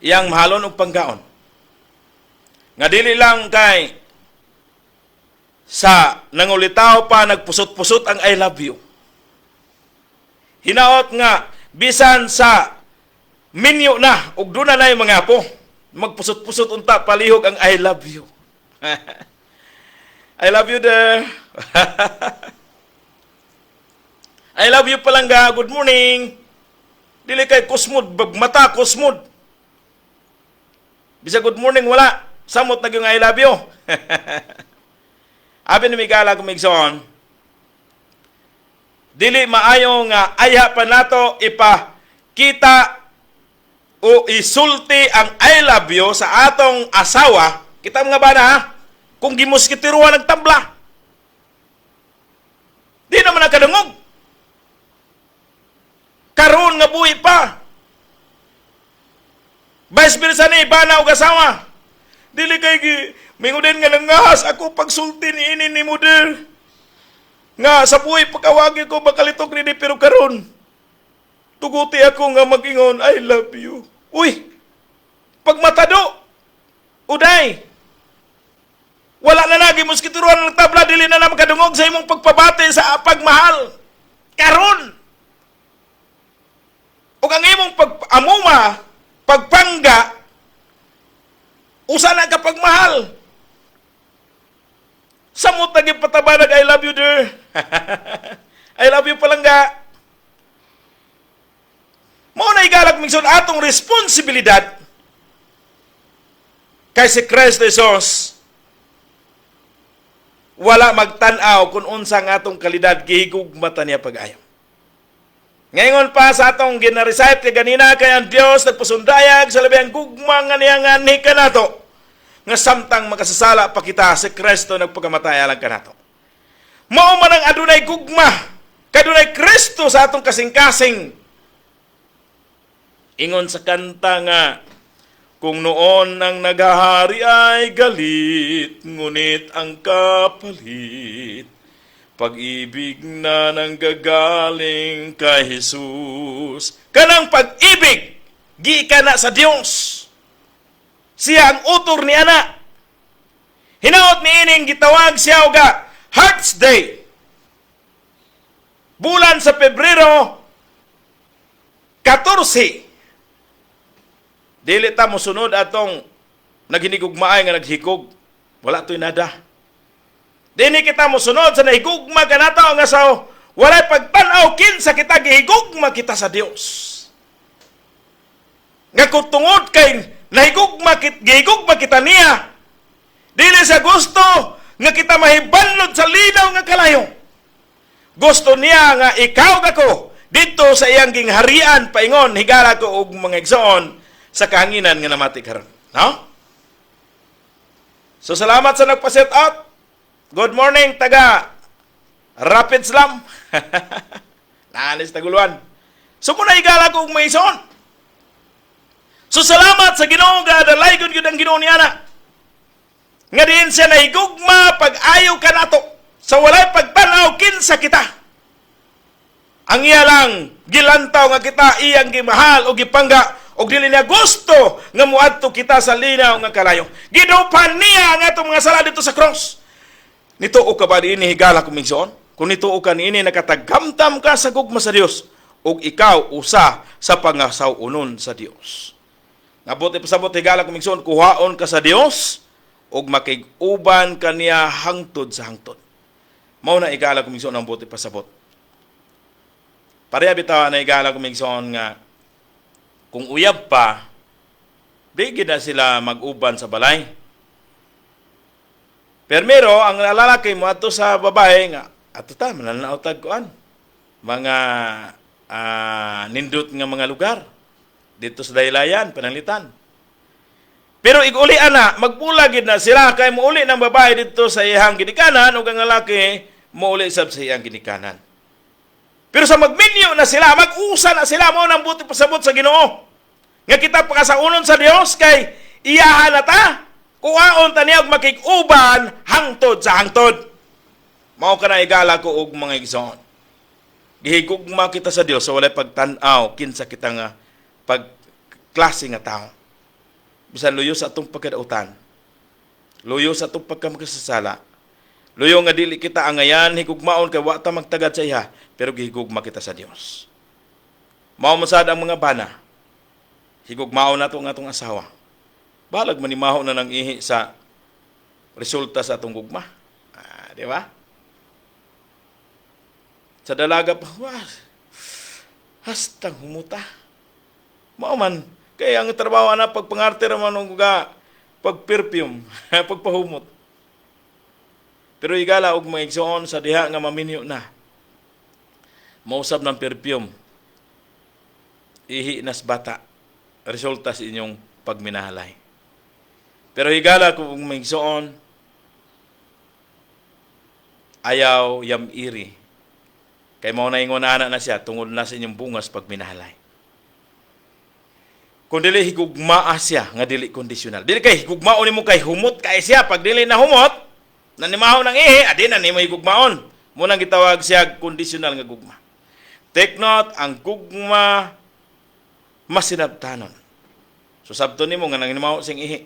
iyang mahalon og panggaon nga dili lang kay sa nangulitaw pa nagpusot-pusot ang "I love you." Hinaot nga bisan sa minyo na ug duna na mga apo, magpusot-pusot unta palihog ang "I love you." I love you there. I love you, palangga. Good morning. Dili kay kusmod, mata kusmod. Bisa good morning wala. Samot na yung "I love you." Abi ni migala kumigsoon, dili maayo nga ayha pa nato ipakita o isulti ang "I love you" sa atong asawa, kita mga bana ha, kung gimuskitiruan ng tabla. Di naman nakadungog. Karon nga buhi pa. Vice versa ni bana og asawa. Dili kay gi mingon nga nangahas ako pagsulti ni ini ni model. Nga sa buhi pagkawagi ko makalitok ni pero karon tuguti ako nga mag-ingon "I love you." Uy. Pagmatado. Uday. Wala na lagi moskitiruan ng tabla, dili na na makadungog sa imong pagpabati sa pagmahal. Karon. Ug ang imong pag-amuma, pagpangga, usa na ka pagmahal. Samot na gipatabanag, "I love you, dear. I love you, palangga." Mao na, higala migsoon, atong responsibilidad kay si Kristo Jesus wala magtan-aw kung unsa ang atong kalidad, gihigugma ta niya pag-ayo. Ngayon pa sa atong gina-recite kay ganina, kay ang Dios nagpasundayag sa labing gugma nga niya nga ni kanato nga samtang makasasala pa kita, si Kristo nagpakamatay alang kanato. Mao man ang adunay gugma kadunay Kristo sa atong kasing-kasing. Ingon sa kanta nga Kung noon ang naghahari ay galit, ngunit ang kapalit, pag-ibig na nanggagaling kay Jesus. Kanang pag-ibig, gikan na sa Dios. Siya ang utor ni ana. Hinaot ni ining gitawag siya oga Hearts Day. Bulan sa Pebrero 14. Dili ta mosunod atong naghinigugmaay nga naghikog. Wala to'y nada. Dili kita mosunod sa nahigugma kanato nga sa walay pagtan-aw kinsa kita, gihigugma kita sa Dios. Nga kung tungod kay nahigugma kit gihigugma kita niya, dili sa gusto nga kita mahibanlod sa linaw nga kalayo. Gusto niya nga ikaw ako dito sa iyang gingharian paingon, higala ko og mga igsoon, sa kahanginan nga namati karon. No? So salamat sa nagpa-set up. Good morning, taga Rapid Slam. Naalis taguluan. So muna, higala ko og mga igsoon. So salamat sa Ginoo nga dalaygon gyud ang Ginoo niya na. Nga diin siya nahigugma pag-ayo kanato sa walay pagtan-aw kinsa kita. Ang iya lang gilantaw nga kita iyang gimahal o gipangga og dili niya gusto nga muadto kita sa linaw nga kalayo. Gidupan niya ang atong mga sala dito sa cross. Nituo ka ba niini, higala kong igsoon? Kung nituo ka niini, nakatagamtam ka sa gugma sa Dios ug ikaw usa sa pangasaw-onon sa Dios. Nga buot ipasabot, higala kong igsoon, kuhaon ka sa Dios ug makig-uban ka niya hangtod sa hangtod. Mao na, higala kong igsoon, ang buot ipasabot. Pareha bitaw na, higala kong igsoon, nga kung uyab pa, di gid na sila mag-uban sa balay. Permero, ang lalaki mo ato sa babae nga, ato ta, mananaw tag kuan. Mga nindot nga mga lugar. Dito sa Daylayan, pananglitan. Pero iguli ana, magpula gid na sila kay muuli ng babae dito sa iyang ginikanan ug ang lalaki muuli sab sa iyang ginikanan. Pero sa magminyo na sila, mag-usa na sila, mao nang buot pasabot sa Ginoo. Nga kita pakasaunon sa Dios kay iyahan na ta. Kuhaon ta niya og makig-uban hangtod sa hangtod. Mao kana, higala ko og mga igsoon. Gihigugma kita sa Dios sa walay pagtan-aw kinsa kita nga pag klase nga tao. Bisan luyo sa atong pagkadautan. Luyo sa atong pagkamakasasala. Luyo nga dili kita angayan higugmaon kay wa ta magtagad sa iya, pero gihigugma kita sa Dios. Mao man sad ang mga bana. Higugmaon nato ang atong asawa. Balag manimaho na ng ihi sa resulta sa atong gugma. Ah, di ba? Sa dalaga pa, wah, hastang humuta. Mao man, kaya ang trabaho na pagpangarte raman og ga pag-perfume, pagpahumot. Pero higala og mga igsoon, sa diha nga maminyo na, mausab ng perfume, ihi nas bata, resulta sa inyong pagminahalay. Pero higala kung mga igsoon, ayaw yamiri. Kay mao na ingon ana na siya tungod na sa inyong bungas pagminahalay. Kung dili higugmaa siya nga dili kondisyonal. Dili kay higugmaon nimo kay humot kay siya. Pag dili na humot, nanimaho ng ihi, adi na nimo higugmaon. Mao nang gitawag siya kondisyonal nga gugma. Take note, ang gugma masinabtanon. So sabto nimo nga nanginimaho siyang ihi.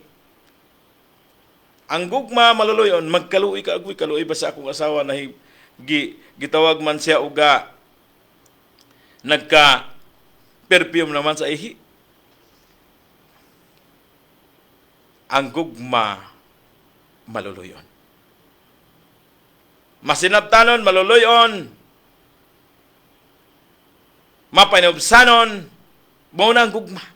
Ang gugma maluluyon, magkaluoy ka, agoy, kaluoy ba sa akong asawa na gitawag man siya uga nagka perfume naman sa ihi. Ang gugma maluluyon. Masinabtanon, maluluyon, mapanubsanon, mao na ang gugma.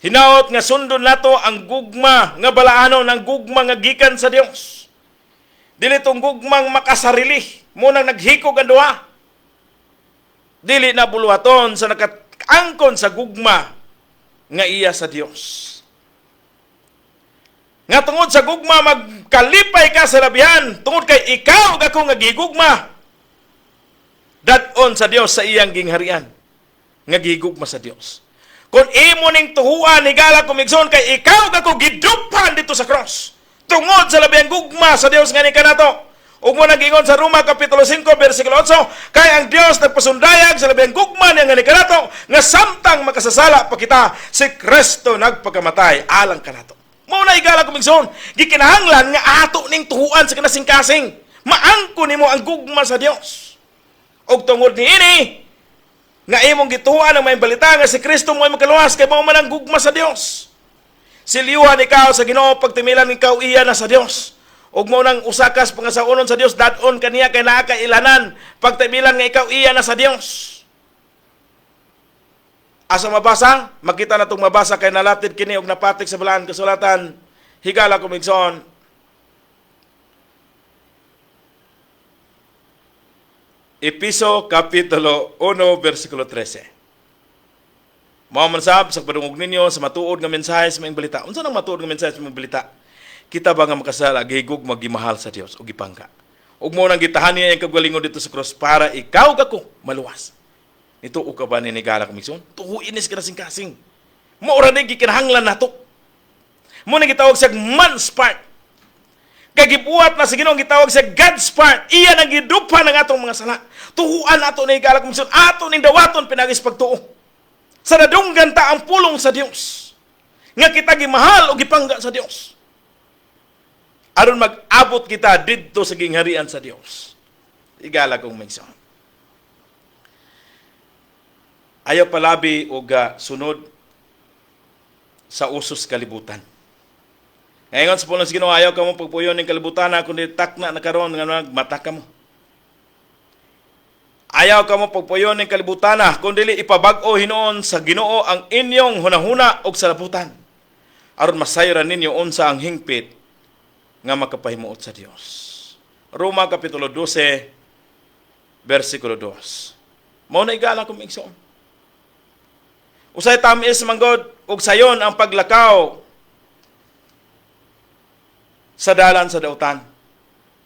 Hinaot nga sundon nato ang gugma nga balaanon, ang gugma nga gikan sa Dios. Dili tong gugmang makasarili, mao nang naghikog ang duha. Dili na buluhaton sa nakaangkon sa gugma nga iya sa Dios. Nga tungod sa gugma magkalipay ka sa labihan, tungod kay ikaw ug ako nga gigugma. Dad-on sa Dios sa iyang gingharian nga gigugma sa Dios. Kung imo ning tuhuan, higala kong igsoon, kay ikaw kako giduphan dito sa cross. Tungod sa labing gugma sa Dios nga ni kanato. Ug mo nagingon sa Roma kapitulo 5 bersikulo 8, kay ang Dios nagpasundayag sa labing gugma niya nga ni kanato nga samtang makasasala pa kita, si Kristo nagpakamatay alang kanato. Mao na, higala kong igsoon, gikinahanglan nga ato ning tuhuan sa kinasingkasing. Maangko nimo ang gugma sa Dios. Ug tungod niini nga imong gituan ang maayong balita nga si Kristo mo ay makaluwas kay mao man ang gugma sa Dios. Silyuhan ikaw sa Ginoo, pagtimilan ikaw iya na sa Dios. Ug mao nang usa ka pangasaonon sa Dios, dad-on kaniya kay naa ka ilanan pagtimilan nga ikaw iya na sa Dios. Asa mabasa? Makita na itong mabasa kay nalatid kini og napatik sa balaan kasulatan. Higala kong igsoon. Episo Kapitulo 1, versikulo 13. Mao man sab sa padungog ninyo sa matuod nga mensahe sa maayong balita. Unsa nang matuod nga mensahe sa maayong balita? Kita ba nga makasala gihigugma, gimahal sa Dios ug gipangga. Ug mao nang gitahan niya ang kagalingon dito sa cross para ikaw kako maluwas. Nituo ka ba ni, higala kong igsoon? Tuhuin ni sa kasing-kasing. Mao ra ni gikinahanglan nato. Mao na gitawag sa man's part. Kay gibuhat na sa Ginoo, gitawag sa God's part. Iya nang giduphan ang atong mga sala. Tuhuan ato ni, higala kong igsoon. Ato ning dawaton pinagi sa pagtuo. Sa nadunggan ta ang pulong sa Dios. Nga kita gimahal o gipangga sa Dios. Aron mag-abot kita didto sa gingharian sa Dios. Higala kong igsoon. Ayaw palabi og sunod sa usos kalibutan. Ngayon sa pulong sa Ginoo, ayaw kamo pagpuyon ning kalibutan kundi takna na karon nga mata kamo. Ayaw kamo pagpuyon ning kalibutan kundi ipabag-o hinuon sa Ginoo ang inyong hunahuna og salabutan. Aron masayran ninyo unsa ang hingpit nga makapahimuot sa Dios. Roma Kapitulo 12 versikulo 2. Mao na, higala kong igsoon. Usay tamis manggod ug sayon ang paglakaw sa dalan sa dautan.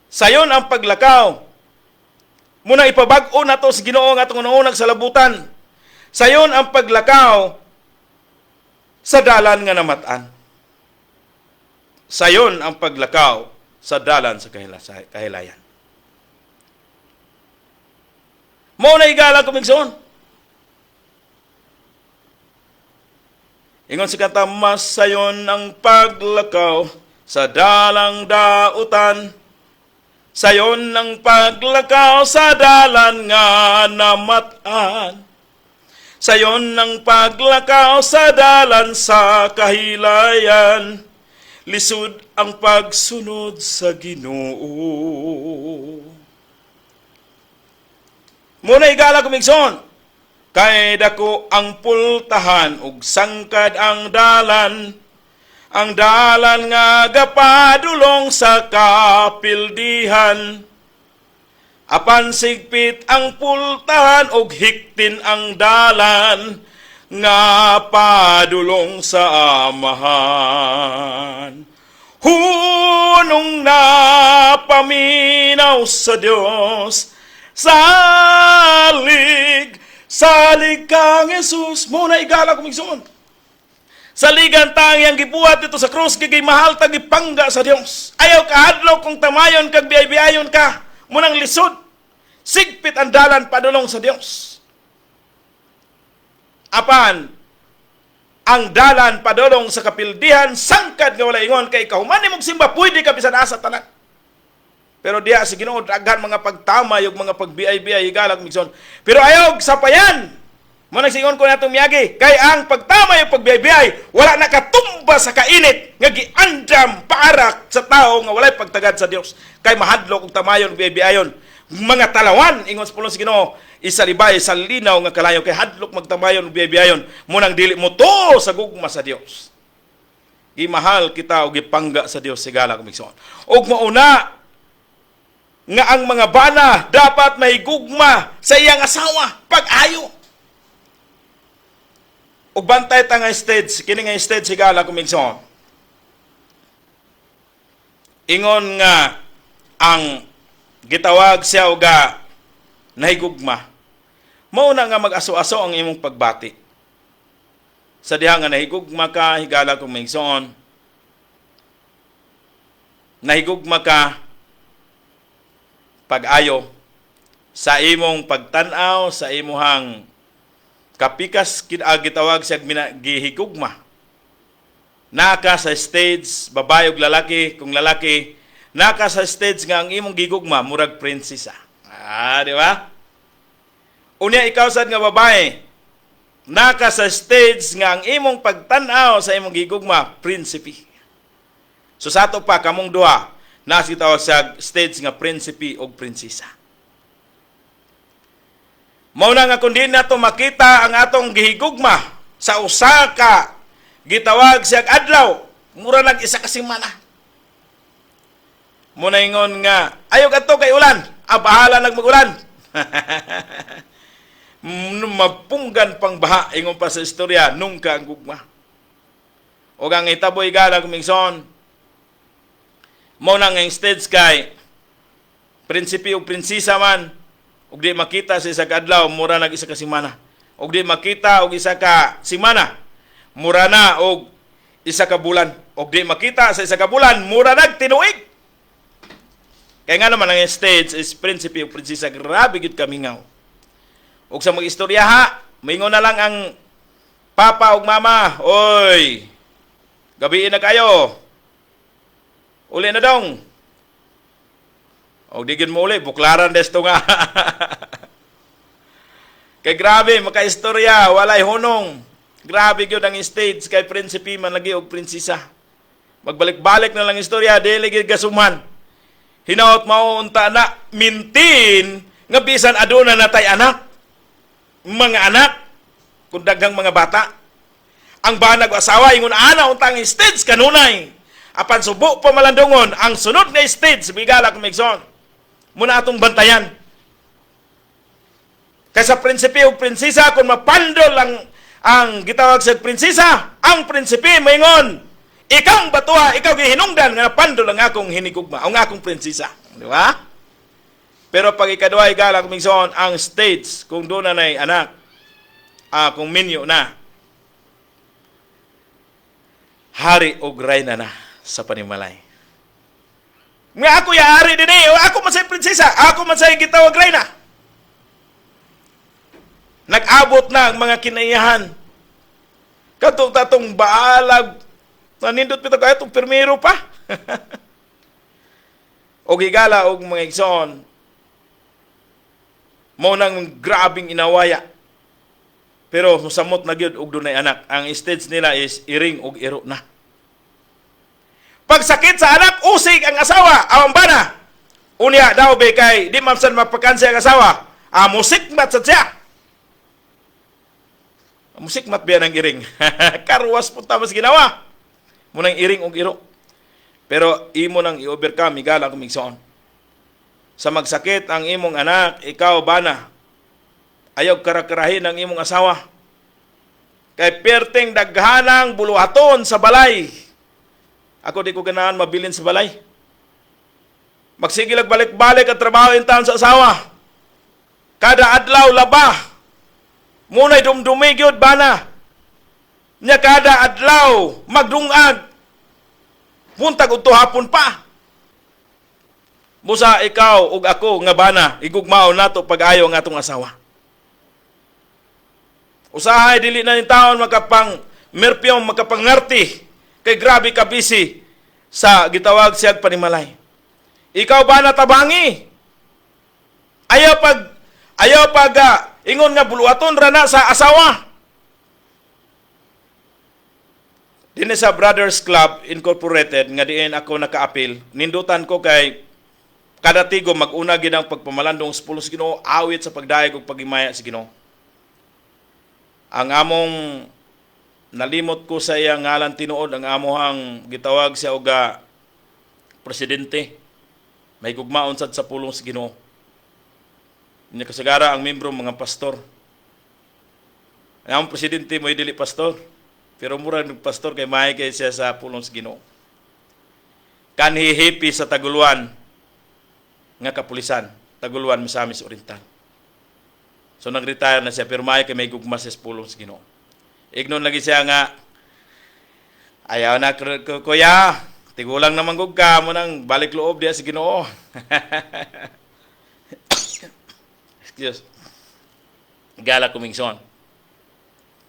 Sayon ang paglakaw. Muna ipabag-o nato sa Ginoo nga atong unang sa labutan. Sayon ang paglakaw sa dalan nga namat-an. Sayon ang paglakaw sa dalan sa kahilayan. Mao na, higala kong igsoon. Ingon si kanta, mas sayon ang paglakaw sa dalang dautan. Sayon ang paglakaw sa dalan nga namat-an. Sayon ang paglakaw sa dalan sa kahilayan. Lisod ang pagsunod sa Ginoo. Muna, higala kong igsoon. Kay dako ang pultahan ug sangkad ang dalan. Ang dalan nga gapadulong sa kapildihan. Apan sigpit ang pultahan ug hiktin ang dalan nga padulong sa Amahan. Hunong na paminaw sa Dios, salig, salig kang Jesus. Mao na, higala kong igsoon. Saligan ta ang iyang gibuhat dito sa krus, kay mahal ta, gipangga sa Dios. Ayaw kahadlok kung tamayon kag biyay-biyayon ka. Munang lisod. Sigpit ang dalan padulong sa Dios. Apan, ang dalan padulong sa kapildihan, sangkad nga wala ingon, kay kahuman nimong simba, pwede ka bisan asa tanan. Pero diya sa Ginoo daghan mga pagtamay ug mga pagbiay-biay, higala kong igsoon. Pero ayaw sapayan. Mo nagsingon ko natong miyagi kay ang pagtamay ug pagbiay-biay wala nakatumba sa kainit nga giandam para sa tao nga walay pagtagad sa Dios. Kay mahadlok og tamayon ug biay-biayon. Mga talawan, ingon sa pulong sa Ginoo, isalibay sa linaw nga kalayo kay hadlok magtamayon ug biay-biayon mo nang dili mo to sa gugma sa Dios. Gimahal kita og gipangga sa Dios, higala kong igsoon. Ug mauna nga ang mga bana dapat may gugma sa iyang asawa pag-ayo. Ug bantay ta nga stage, kini nga stage, higala kong igsoon. Ingon nga ang gitawag siya og nahigugma. Mao na nga mag-aso-aso ang imong pagbati. Sa diha nga nahigugma ka, higala kong maigsoon, nahigugma ka pag-ayo sa imong pagtan-aw sa imuhang kapikas gitawag siya gihigugma. Naka sa stage, babae ug lalaki, kung lalaki, naka sa stage nga ang imong gigugma murag prinsesa. Ah, di ba? Unya ikaw sad nga babae, naka sa stage nga ang imong pagtan-aw sa imong gigugma prinsipe. So sa ato pa kamong duha, nasa gitawag sa stage nga prinsipe og prinsesa. Mao na nga kun di nato makita ang atong gihigugma sa usa ka gitawag siya adlaw, mura nag isa ka semana. Muna ingon nga, "Ayaw kadto kay ulan." "Ah, bahala nag magulan." Mapunggan pang baha, ingon pa sa istorya, nungka ang gugma. O ang itaboy gala kumingson, mao na nga stage kay prinsipe o prinsesa man, ug di makita sa isa ka adlaw, mura nag isa ka semana. Ug di makita og isa ka semana, mura na og isa ka bulan. Ug di makita sa isa ka bulan, mura nag tinuig. Kaya nga naman ang stage is prinsipe o prinsesa, grabe gyud kamingaw. Ug sa mga istorya ha, maingon na lang ang papa ug mama, "Oy, gabiin na kayo. Uli na dong." Og di gyud mo uli, buklaran desto nga. Kay grabe, makaistorya, walay hunong. Grabe gyud ang stage kay prinsipe man lagi og prinsesa. Magbalik-balik na lang istorya, dili gyud gasuman. Hinaot mao unta na mintin nga bisan aduna na tay anak. Mga anak, kung daghang mga bata. Ang banag o asawa, ingon ana untang stage kanunay. Apan subo pa malandungon, ang sunod na stage, bigala kumigson. Muna atong bantayan. Kaysa prinsipe o prinsesa, kung mapandol ang gitawag sa prinsesa, ang prinsipe maingon, "Ikaw ang batuha, ikaw gihinungdan nga napandol ang akong hinigugma, ang akong prinsesa." Di ba? Pero pag ikaduha, higala kumigson, ang stage, kung doon na na'y anak, kung minyo na, hari og rayna na sa panimalay. Nga ako yaari din eh, o ako man say prinsesa, ako man say gitawag rayna. Nag-abot na ang mga kinaiyahan. Katong tatong baalag, nanindot pito kaya itong pirmiro pa. Og higala og mga igsoon, mo nang grabing inawaya. Pero musamot na gyud og dunay anak. Ang stage nila is iring og iro na. Pagsakit sa anak, usig ang asawa, awang bana. Unya daw be kay di man sad mapakansi ang asawa. Ah, musikmat sad siya. Musikmat biya ng iring. Karwas punta mas ginawa. Munang iring og iro. Pero imo nang i-overcome, higala kumigsoon. Sa magsakit ang imong anak, ikaw bana, ayaw karakarahin ang imong asawa. Kay perteng daghanang buluhaton sa balay. Ako di ko ganahan mabilin sa balay. Magsigilag balik-balik ang trabaho in taon sa asawa. Kada adlaw laba. Muna'y dumdumi gyud bana. Nya kada adlaw magdungag. Buntag udto hapon pa. Busa ikaw ug ako nga bana, igugmao nato pag-ayo ang atong asawa. Usahay dili na ni taon makapang merpyong makapangarti kay grabe ka busy sa gitawag siyag panimalay. Ikaw ba natabangi? Ayaw pag ingon nga buluhaton ra na sa asawa. Dinhi sa Brothers Club Incorporated nga diin ako nakaapil, nindutan ko kay kada tigo mag-una gid ang pagpamalandong sa pulos Ginoo, awit sa pagdayeg ug pagimaya sa Ginoo. Ang among nalimot ko sa iyang ngalan tinuod, ang amohang gitawag siya og presidente. May gugmaon sad sa pulong sa Ginoo. Nya kasagara ang membro mga pastor. Ang among presidente mo dili pastor. Pero mura ng pastor kay mahay kay siya sa pulong sa Ginoo. Kanhihipi sa Taguluan nga kapulisan, Taguluan, Misamis Oriental. So nag-retire na siya pero mahay kay may gugma sa pulong sa Ginoo. Ignon lagi siya nga, "Ayaw na kuya, tigulang naman gud ka mo nang balik loob diya sa Ginoo." Excuse. Gala kumingson.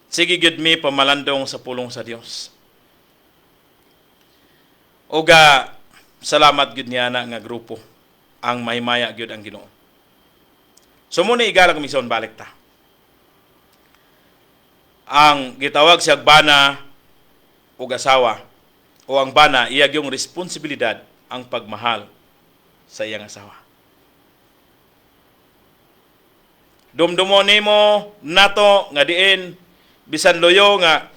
Sige gyud mi pamalandong sa pulong sa Dios. Uga salamat gyud niya na nga grupo ang mahimaya gyud ang Ginoo. So muna, igala kumingson, balik ta. Ang gitawag siya bana ug asawa o ang bana, iya yung responsibilidad ang pagmahal sa iyang asawa. Dumdumo nimo nato nga diin bisan loyo nga,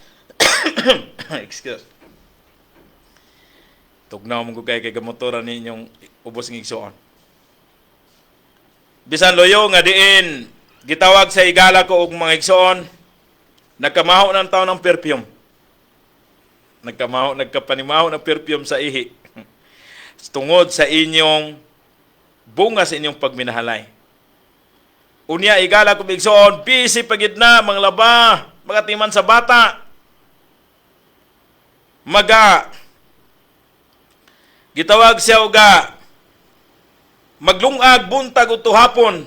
excuse. Tugnaw mo kay gamotora ninyong ubos ng igsuon. Bisan loyo nga diin gitawag sa igala ko og mga igsuon, nagkamaho ng taon ng perfume. Nagkamaho, nagkapanimaho ng perfume sa ihi. Tungod sa inyong bunga sa inyong pagminahalay. Unya, igala ko igsoon, busy pagid na manglaba, magatiman sa bata. Maga gitawag siya uga maglungag buntag ug hapon,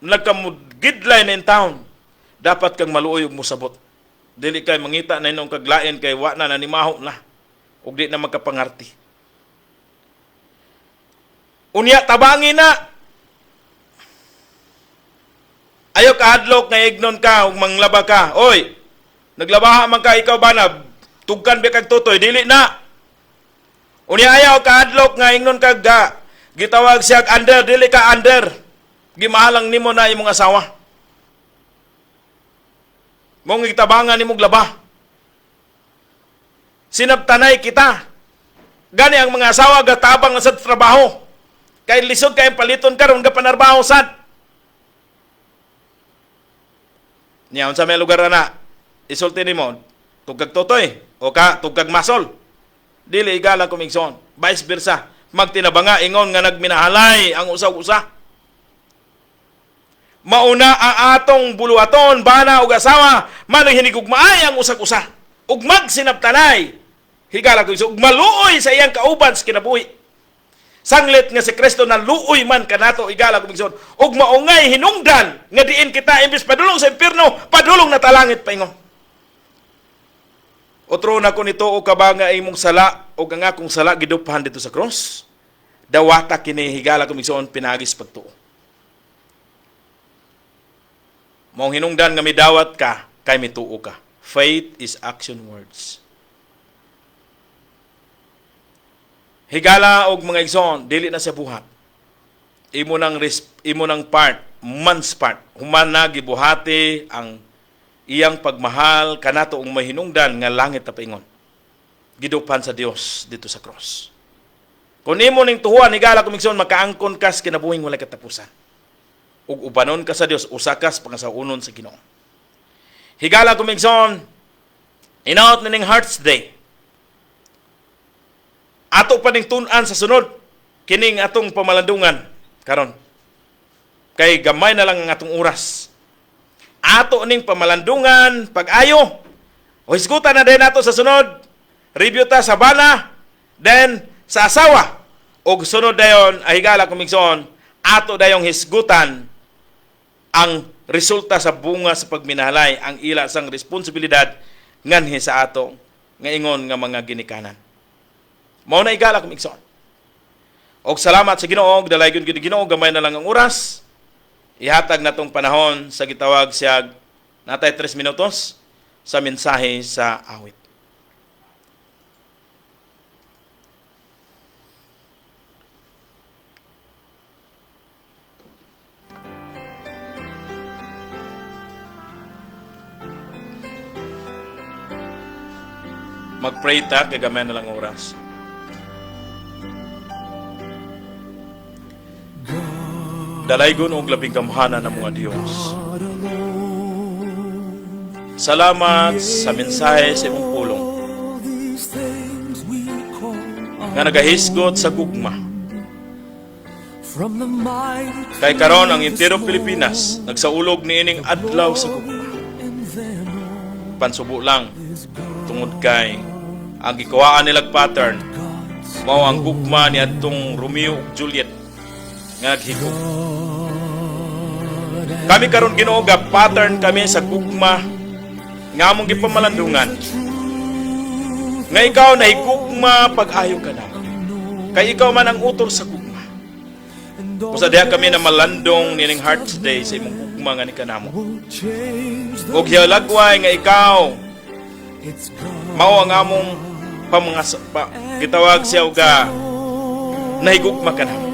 nagkamugidlay na in town. Dapat kang maluoy ug mosabot. Dili kay mangita na inyong kaglain kay wa na nanimaho na ug di na magkapangarti. Unya tabangi na. Ayo kahadlok nga ignon ka ug manglaba ka. "Oy, naglabaha man ka ikaw ba na tugkan ba kag tutoy?" Dili na. Unya ayaw kahadlok nga ingnon ka ga gitawag siya under, dili ka under. Gimahalang nimo na imong asawa. Mong gitabangan nimong laba. Sinabtanay kita. Gani ang mga asawa gatabang na sa trabaho. Kay lisod kay paliton karon gapanarbaho sad. Niya unsa may lugar na isulti nimo, tugkag tutoy o ka tugkag masol. Dili, igala kumigson. Vice versa. Magtinabanga ingon nga nagminahalay ang usaw-usa. Mauna ang atong buluhaton, bana ug asawa, manang hinigugmaay ang usag-usa. Ug magsinabtanay. Higala ko, ug maluoy sa iyang kauban sa kinabuhi. Sanglit nga si Kristo na luoy man kanato, igala ko igsoon, ug maungay hinungdan nga diin kita imbes padulong sa impierno, padulong na talangit paingon. Otro na ko nito o ka ba nga imong sala o nga akong sala gidupahan dito sa cross. Dawata kini, higala ko igsoon, pinagis pagtuo. Maong hinungdan nga midawat ka kay mituo ka. Faith is action words. Higala og mga igsoon, dili na siya buhat. Imo nang part, man's part. Human na gibuhati ang iyang pagmahal kanato ug mahinungdan nga langit ta paingon. Gidupan sa Dios dito sa cross. Kung imo ning tuhuan, higala kong igsoon, makaangkon kas kinabuhing walay katapusan. Ug ubanon ka sa Dios, usa kas pangasaunon sa Ginoo. Higala kong igsoon, inaot nining Hearts Day. Ato pa ning tun-an sa sunod kining atong pamalandungan karon. Kay gamay na lang ang atong oras. Ato ning pamalandungan pag-ayo. O hisgutan na din nato sa sunod. Review ta sa bana, then sa asawa. Og sunod dayon, ay higala kumigsoon, ato dayong hisgutan ang resulta sa bunga sa pagminahalay, ang ila sang responsibilidad nganhi sa ato nga ingon nga mga ginikanan. Mao na, igala kumigsoon. Og salamat sa Ginoo, dalaygon gid Ginoo, gamay na lang ang oras. Ihatag natong panahon sa gitawag siya natay 3 minutos sa mensahe sa awit. Mag-pray ta kay gamay na lang oras. Dalaygon og labing gamhanan ng mga Dios. Salamat sa mensahe sa imong pulong nga nagahisgot sa gugma. Kay karon ang enterong Pilipinas nagsaulog niining adlaw sa gugma. Nagpansubo lang tungod kay ang gikuhaan nilag pattern mao ang gugma ni adtong Romeo ug Juliet nga naghigog. Kami karon, Ginoo, ga pattern kami sa gugma nga among gipamalandungan nga ikaw nahigugma pag-ayo ka na kay ikaw man ang utol sa gugma. Busa diha kami na malandong nining Hearts Day sa imong gugma nga ni kanamo. Ug hialagway nga ikaw mao ang among pamangas pa, gitawag siya uga nahigugma ka namo.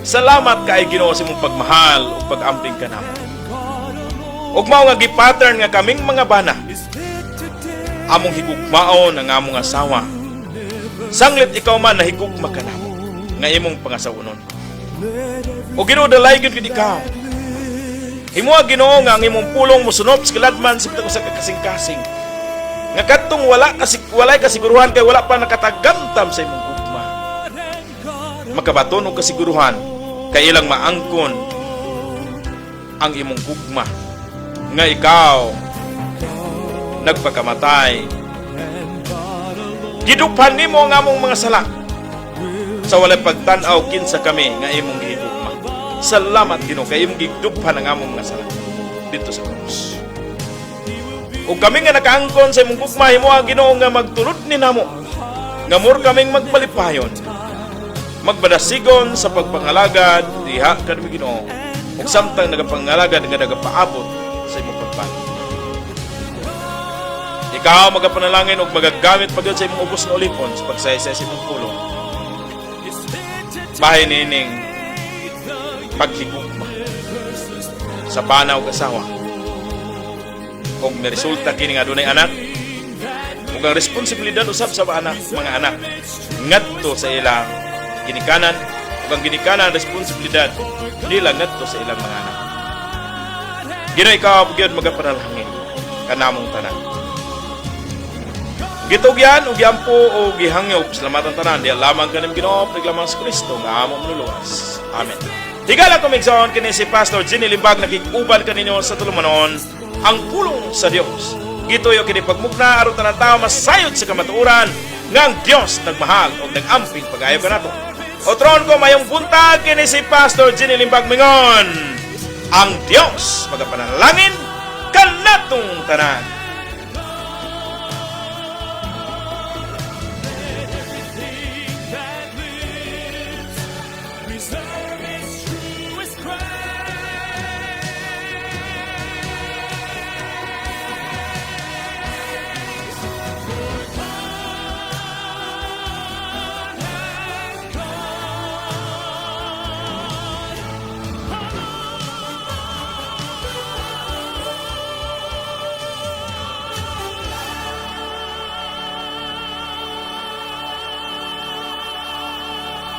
Salamat kay Ginoo sa imong pagmahal ug pag-amping kanamo. Ug mao nga gipattern nga kaming mga bana among higugmaon ang among asawa. Sanglit ikaw man nahigugma kanamo nga imong pangasawonon. O Ginoo, dalay gyud ikaw. Himoa, Ginoo, nga ang imong pulong mosunop sa kaladman sa sa kasing-kasing. Nga kadtong wala kasi walay kasiguruhan kay wala pa nakatagamtam sa imong gugma. Makabaton og kasiguruhan kay ilang maangkon ang imong gugma nga ikaw nagpakamatay. Giduphan nimo ang among mga sala sa walay pagtan-aw kinsa kami nga imong gihigugma. Salamat, Ginoo, kay imong giduphan ang among mga sala dito sa krus. Ug kami nga nakaangkon sa imong gugma, himoa, Ginoo, nga magtulod ni namo nga mor kaming magmalipayon, magmadasigon sa pagpangalagad diha kanimo, Ginoo, ug samtang nagapangalagad nga nagapaabot sa imong pagbalik. Ikaw magapanalangin ug magagamit pa gyud sa imong ubos nga ulipon sa pagsaysay sa imong pulong. Bahin nining paghigugma sa bana ug asawa. Kung resulta kini nga adunay anak, ug ang responsibilidad usab sa anak, mga anak ngadto sa ilang ginikanan, ug ang ginikanan responsibilidad nila ngadto sa ilang mga anak. Ginoo, ikaw gyud magapanalangin kanamong tanan. Gitugyan ug giampo o gihangyop salamatan tanan diha lamang kanim, Ginoo, naglamang sa Kristo nga among manluluwas. Amen. Higala ko migsoon, kini si Pastor Ginny Limbag nakikuban kaninyo sa tulumanon ang pulong sa Dios. Gituyo kini pagmugna aron tanan tao masayod sa kamatuoran nga ang Dios nagmahal og nag-amping pag-ayo kanato. Otron ko mayong buntag, kini si Pastor Ginny Limbag mingon ang Dios magapanalangin kanatong tanan.